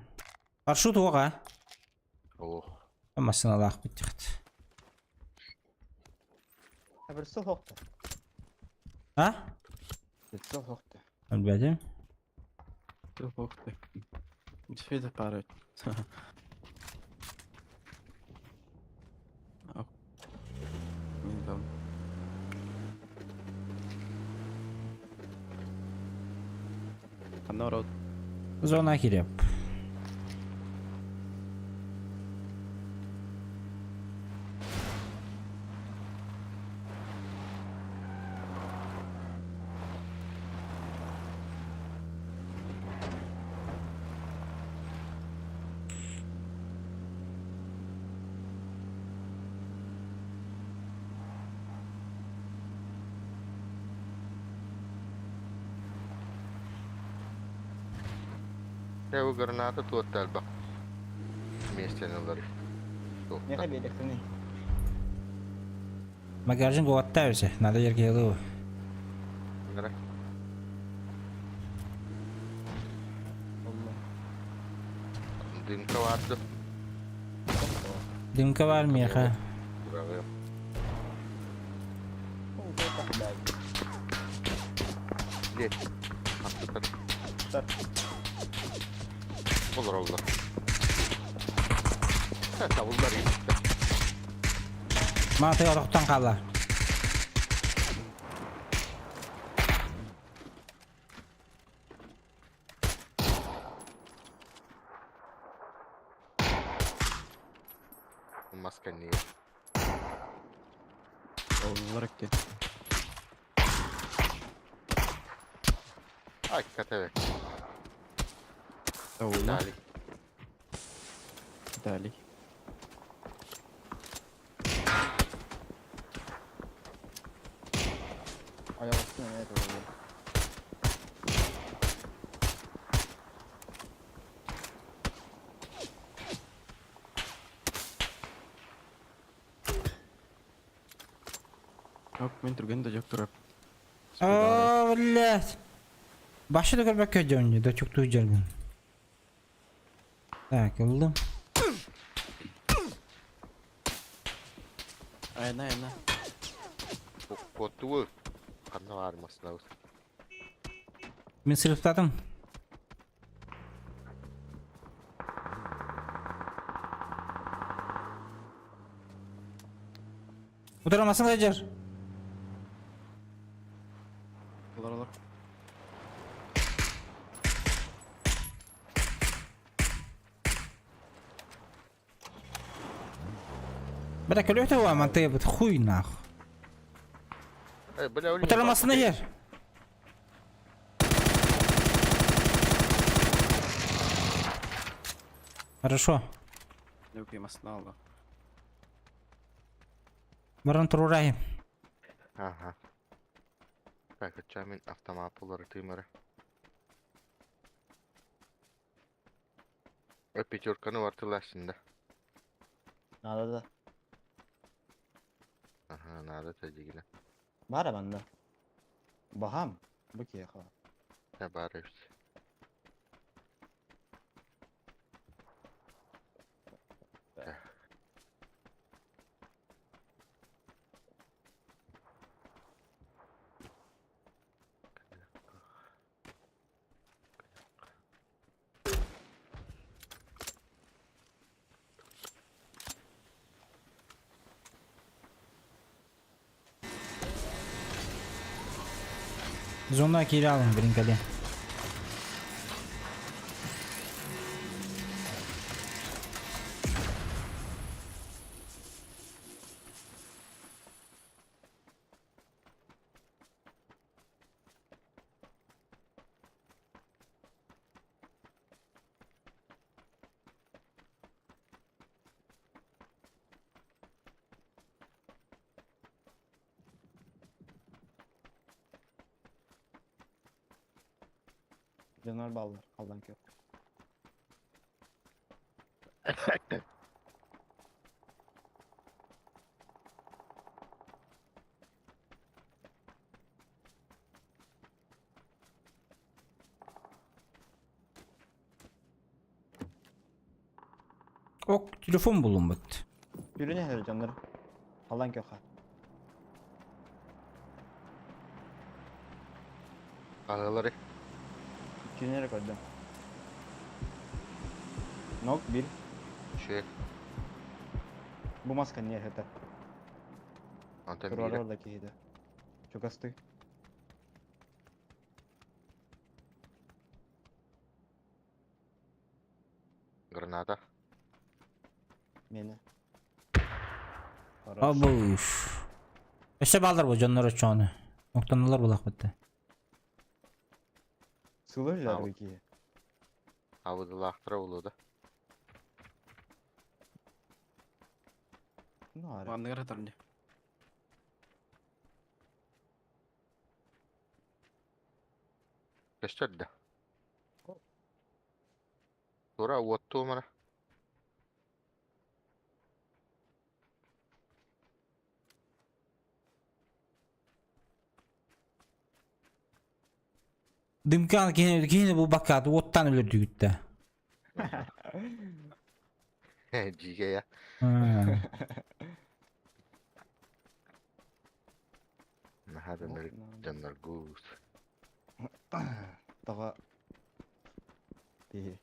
Парашют уоҕа. Оо. Массыыналаах бүттэхт. Прицел хохта. А? Прицел хохта. Өлбөтүм. Ух ты. Действительно пара. Ау. Не дам. А народ. Зона кириэп. Дьэ бу граната туотта элбэх миэстэни ылар. Миэхэ биэриэхтиний. Магазин уотта өсө. Надо ерге Гра. Олла. Дымка баар. Дымка. Дымка бар миэхэ. Быраҕыам. Лет. Аттытар. Тар. Олороллор. Табыллар иһиттэр. Маатыга тохтон хаалла. Мас кэннигэр. Оллар эки. Ай, катаве. Оллар. Дали. Дали. Айаҕастын эмиэ туруордум. Ок, мин түргэн да дьок турар. О, блядь. Башы да көрбөккө дьонньу, да чуктуу дьаргын. Так, ыллым. Айна, айна. Куоттугу. Ханна баар массыынабыт? Мин сырыптатым. Утарамасын сылдьар. Олар, олар. Бля, көлөтө буа мантыйбыт хуй нах. Э, бля, өлүм. Утарамасын иһэр. Хорошо. Лөкөй массыына алла. Баран туруорайым. Ага. Так, оччоҕо мин автомат уларытыым эрэ. Э, пятерканы бартылаассын да. Наада да. Аха, наада тадьигинэ. Баар манна. Баһаам. Бу киһиэхэ. Э, баар эбит. Зона киирэ алын билин кэлиэ. Дьоннор бааллар, халлаан күөх. Ок, телефон булуммут. Үрүн эһэр дьоннор. Халлаан күөххэ. Аһылары. Иккини эрэ көрдүм. Нок бир. Үчүгэй. Бу маска не это. Онтон биирэ. Турар да киһитэ. Чугастыы. Граната. Миэнэ. Абыш. Өссө бааллар бу дьоннор оччоҕуна. Октонулар булахпытта. Сылы Ау. өлөр киһи. Абыдылаахтара буолуо да. Ну, ары. Манныгар атар не. Көстөр да. Тура уоттуу мана. Дымкан киһини киһини булбакка уоттан өлөрдүгүттэ. Дьиикэй а. Наһаа да ынырык дьонноргуус. Тоҕо киһи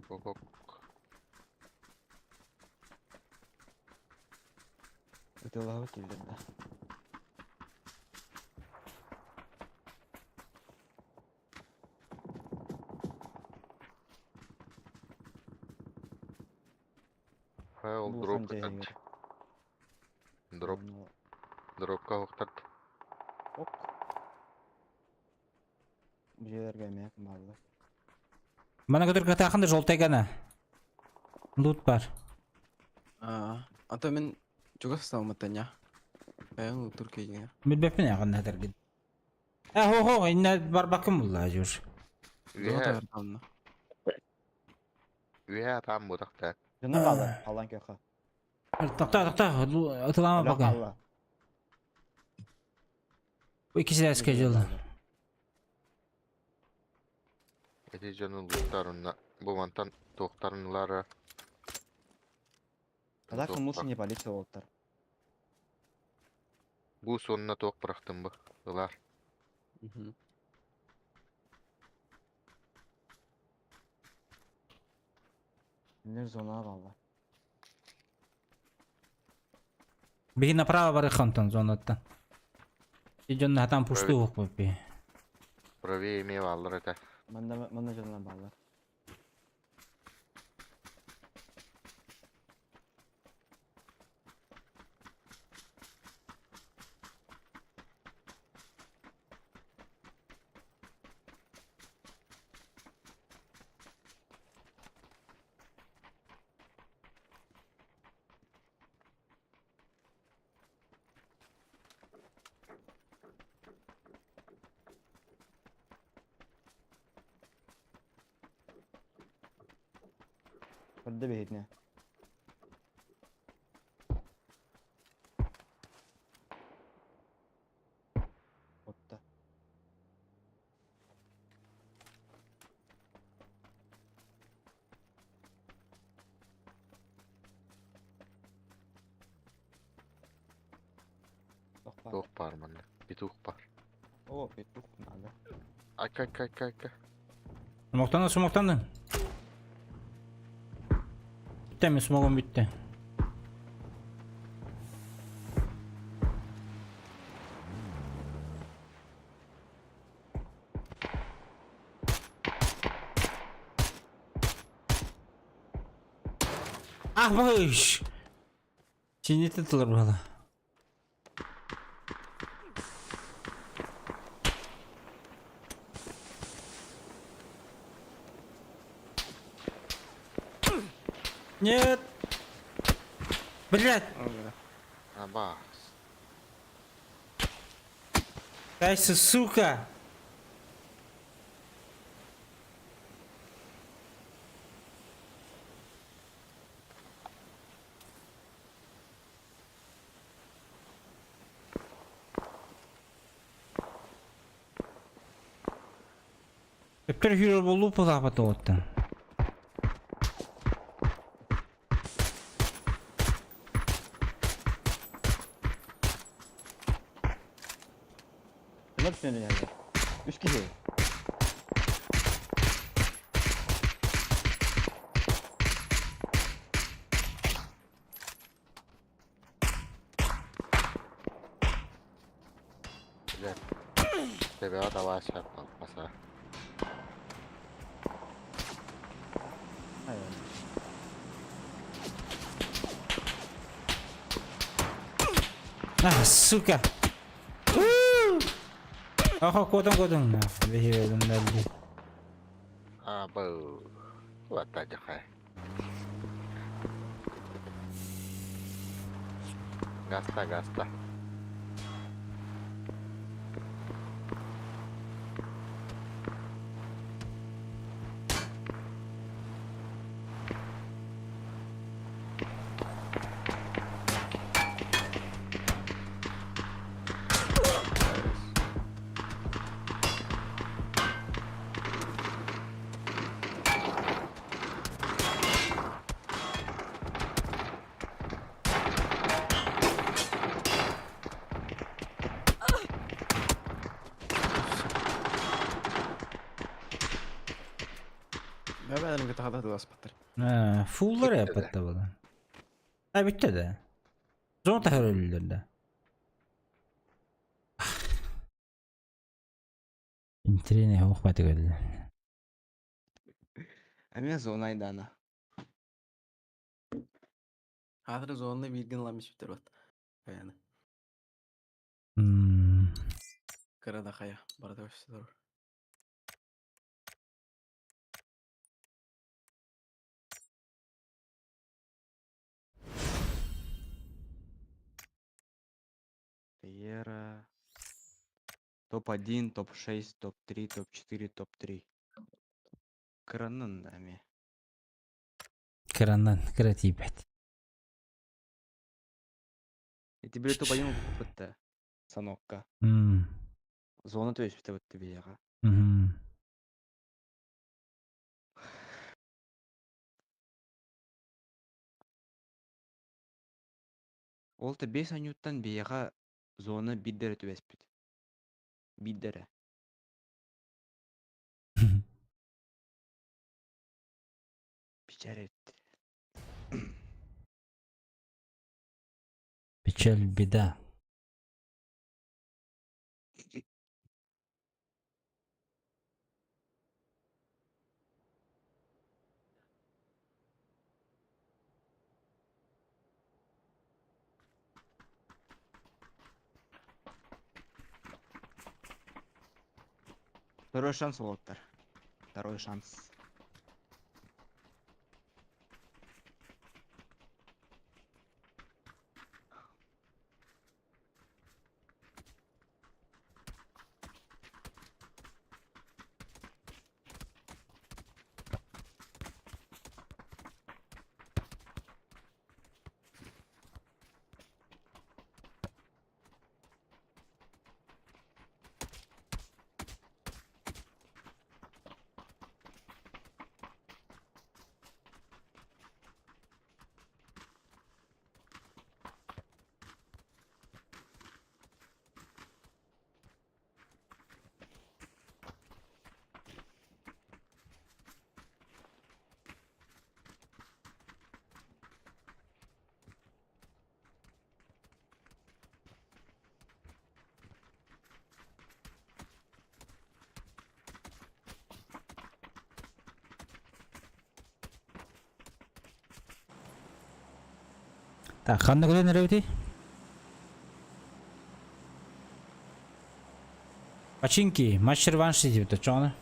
Ок-ок. Ытылаһы киллэрдэ. Ха, ол Бу дроп хан дьайыгар. Дроп, дропка охтарт. Ок. Бу эмиэ бааллар. Мана көтөр кытаахын да желтый гана. Лут бар. Аа, а то мин чугас салматаня. Бэйэҥ утур киһиҥэ. Билбэппин эҕин этэргин. Э хо хо инне барбаккын булла жур. Үөһэ, Дуота бардаҕына. үөһэ атаан буотахта. Дьоно хаалар, халан көхө. Тохтоо тохтоо ытылаама Өлө пока. хаалла. Бу иккиси скажу. Эти дьону луттарынна бу мантан туохтарынылара. А так лучше не палиться уолаттар. Бу сонна туох бырахтым бу. Ылар. Кинилэр зонаҕа бааллар. Биһи направо бары хантан зонаттан. Дьон хатан пушту укпуппи. Правее эмиэ бааллар этэ. Манна манна дьоннор бааллар. Көрдө биһитинэ. Отта. Тохпар. Туох баар манна. Петух баар. О, петух надо. Айка айка айка айка. Смоктанды смоктанды. Бүттэ мен смогум бүттэ. Ах быш! Синете тылыр бала. Нет! Блять! Аба. Кайсы, сука! Өптөр хүрөр болуу пылаапат оттан. Дьоннор түнэн Үс киһи. Блядь. Тебеҕэ табаа шарпалпаса. Айан. А, сука! Аха, куотан куотан. Биһиэдин дальди. Аба. Вата дьахай. Гаста гаста. Бэбэлэрин кытта хата тыласпаттар. Фуллар Бүттэ да. эппэтте буолан. А бүттэ да. Зона таһыр өлүллэр да. Интрине охматы көрдү. Эмиэ зона айдаана. Хатыр зонны бииргин ылан испиттэр бат. Хайаны. Кыра да хайа. Барыта көстөр. Карьера. Топ-1, топ-6, топ-3, топ-4, топ-3. Кыраннан да эмиэ. Кыраннан кыра тиийбэт. Ити били топ-1 ылбыппыт да. Санокка. Зона түбэспитэ бытты биһиэхэ. Ол да 5 анньууттан биһиэхэ зона биирдэ эрэ түбэспит. Биирдэ эрэ. Печаль эбит. Печаль беда. Второй шанс уолаттар. Второй шанс. Так, ханна көрөн эрэбитий? Починки, матч реванш диэбит оччоҕуна.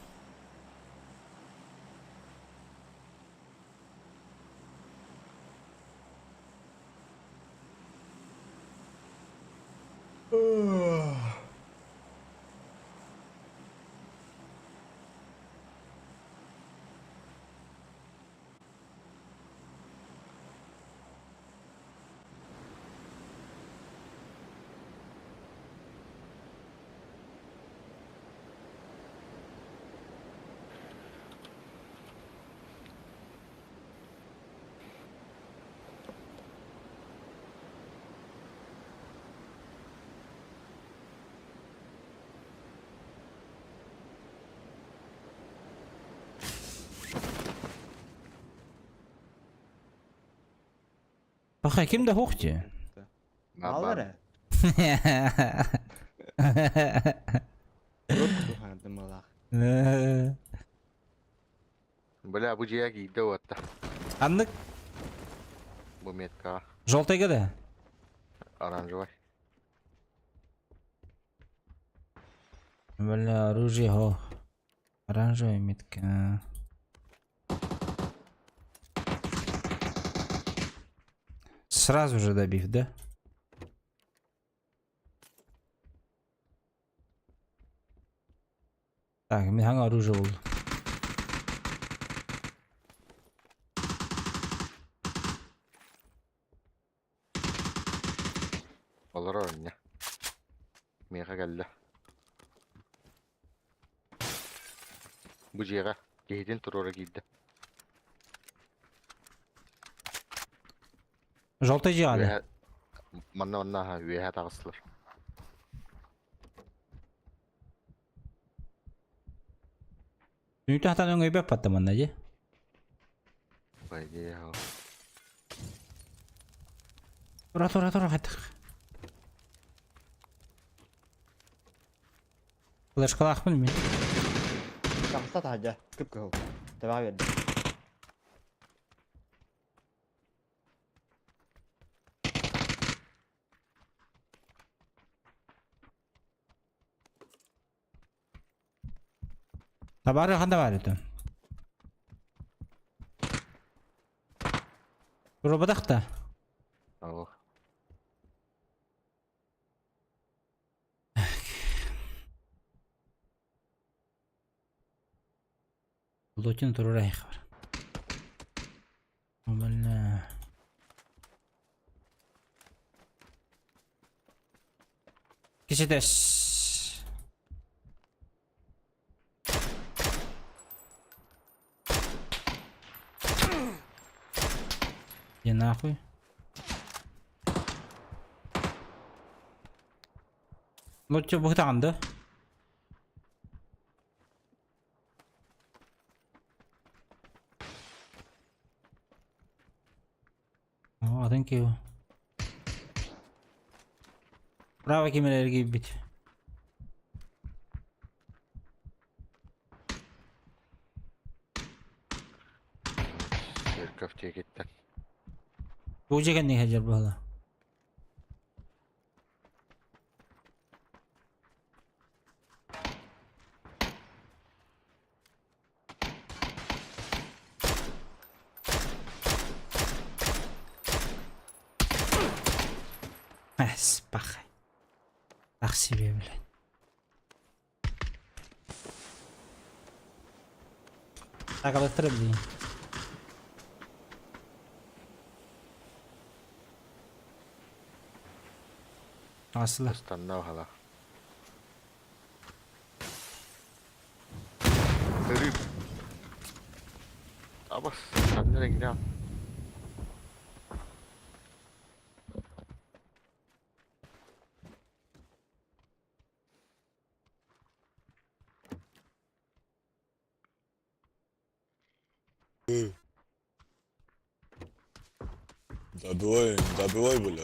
Паха ким да суох дии. Бааллар ээ. Урут кутуһаардым быһыылаах. Бля, бу дьиэ киирдэ уотта. Ханнык? Бу меткаҕа. Желтайга да? Оранжевай. Бля, оружие хо. Оранжевая метка. Сразу же добив, да? Так, мин хаҥа оружие булду. Олорор инньэ. Миэхэ кэллэ. Бу дьиэҕэ киһитин туруора киирдэ. Желтый дьиэҕэ да? Үөһэ манна манна аһа үөһэ таҕыстылар. Түнүтэ хатан өҥөйбөт патта манна дии. По идее, ол. Тура тура тура хатых. Флешкалаахпын мин. Таҕыста таһырдьа, кып-кыһыл. Тэбэҕэ биэрдэ. Табаары ханна баар этэ? Туруобатах да? Ол. Лотин турар айхар. Бля. Кисетес. Иди нахуй. Лотчу быһытаҕын да? О, атын киһи. Право ким эрэ эргийбит. Церковь диэкиттэн. Бу дьиэ кэннигэр сылдьар буолла. Эс, пахай. Ах себе, блядь. Так, блин. Асла. Ыстанна баһала. Рыб. Абас, ханна регня. Добивай, добивай, бля.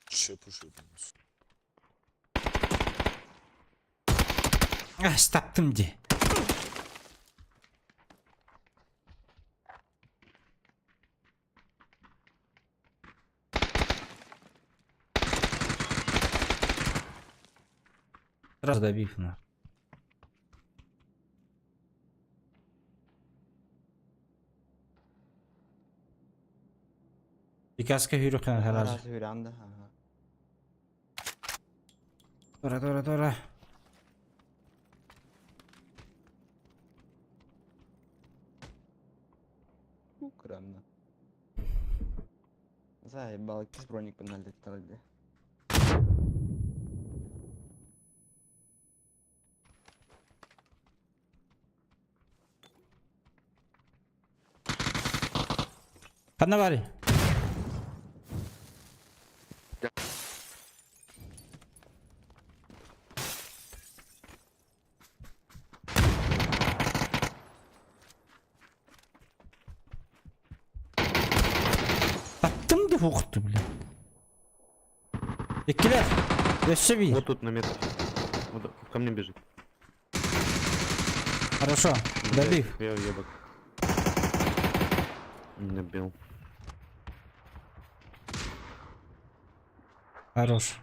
Че пушит? А, таптым дии. Сразу добив на. Пикаска хүрүккэн сразу. Араас хүрэн да. Ага. Тура, тура, тура. Кырамна. Заебал, кис броник налетал. Ханна баарый? Таптым да уохту, блин. Иккилэр. Өссө биир. Вот тут на метр. Вот ко мне бежит. Хорошо. Блядь, Добив. Я уебок. Не бил. Хорош.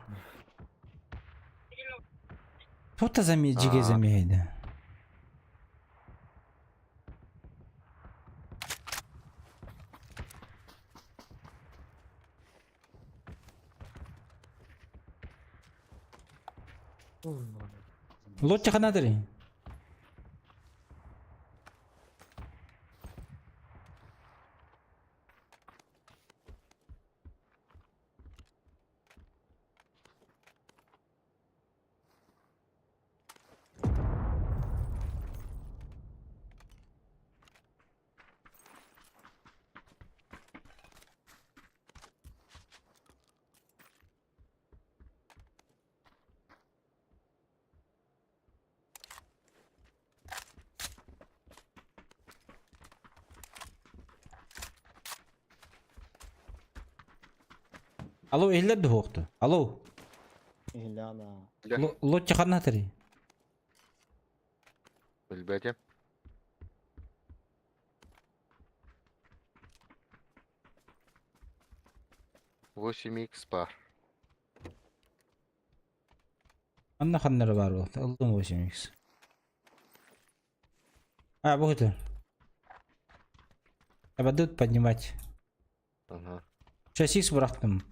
Кто-то заметь, жиге А. замейді. Лотча ханадыры. Алло, иһиллэр да суохту. Алло. Иһиллэҕин Лотча ханна атарый? Билбэтим. 8 икс бар. Анна ханнары бар буолта. Ылдым 8 икс. А, бу это. Ободут поднимать. Ага. Сейчас икс бырахтым.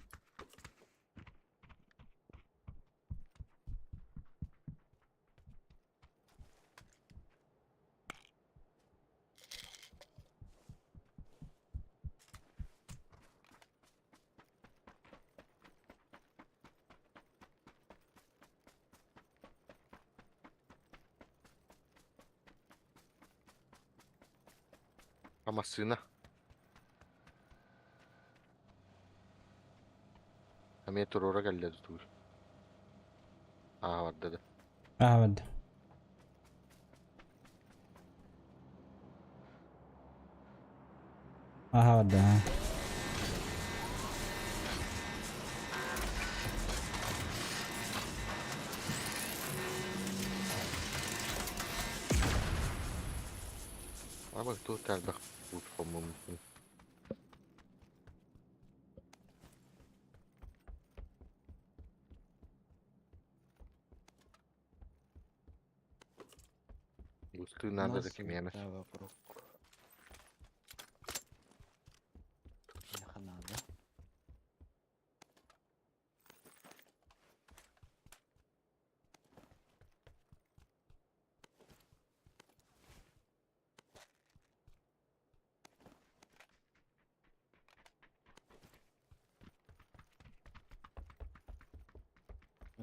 А массыына? Эмиэ туруора кэллэ тутуур. Аа барда да. Аа барда. Аха барда. Аба туох элбэх буут хоммуммун. Устуу надо да кимиэмэ. Вокруг. Миэхэ наада.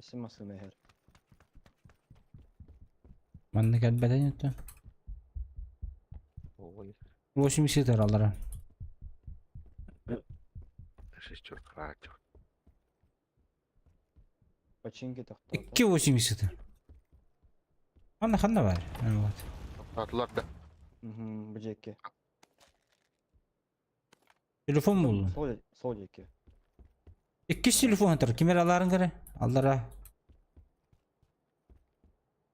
Өссө массыына иһэр. Манна кэлбэтэ это. 80 алара. Шестерка, черт. Починки тохтоото. 2,80. Ханна ханна бар? Вот. Атлар да. Мгм, бу диэки. Телефон булдум. Сол сол диэки. Иккис телефон тұр. Кимер аларын кere? Аллара.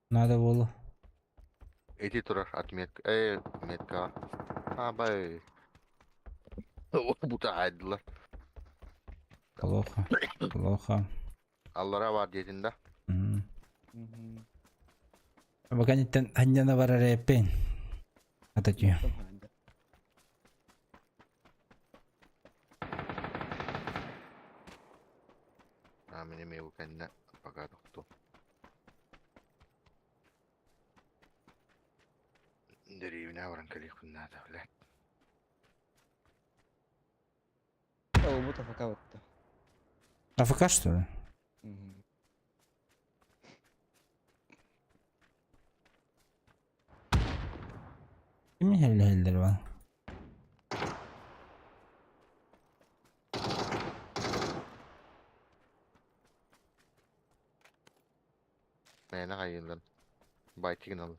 Надо было. Эти турар отметка. Э, метка. А, бай. Бута айдылар. Плохо. Плохо. Аллара бар диэтин да. М. Мгм. Баканиттен ханняна барар эппен. Ататью. Там хаайда. А, мин эмиэ бу кэннэ пока тохтуом. Дэриэбинэ баран кэлиэхпин наада, блядь. Ол АФК бытта. АФК что ли? Мгм. Ким хеллер бар? Мээнэ хайыыллан. Байтигин гыналлар.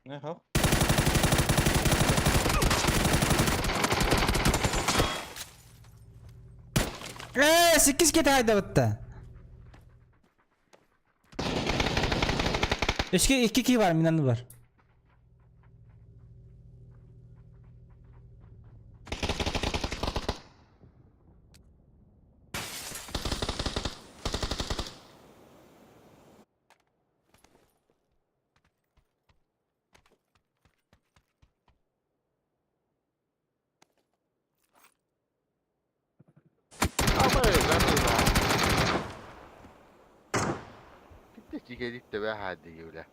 Не, хау? Э, 8 кете айдабытта. Өскө 2 ки бар, минаны бар. Абай, забыла. Киттэ бэһааддии бля.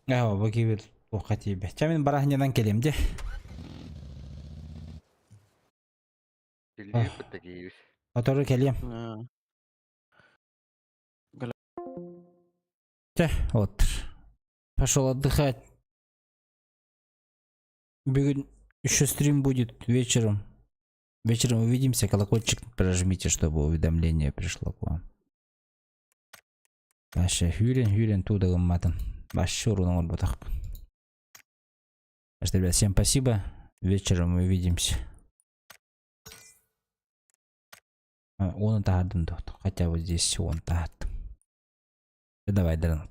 Аа, бу кибер туохха тиийбэт. Чэ мин бараһынньанан кэлиэм дии. Киллиир кытта киирбит. Сотору кэлиэм. Аа. Чэ, вот. Пошел отдыхать. Бүгүн еще стрим будет вечером. Вечером увидимся, колокольчик прожмите, чтобы уведомление пришло к вам. Вообще хүүрэн хүүрэн туда гымматын. Вообще урун оҥорботохпун. Так что, ребят, всем спасибо. Вечером увидимся. Он таһардым тут. Хотя вот здесь он таһардым. Давай, Дрон.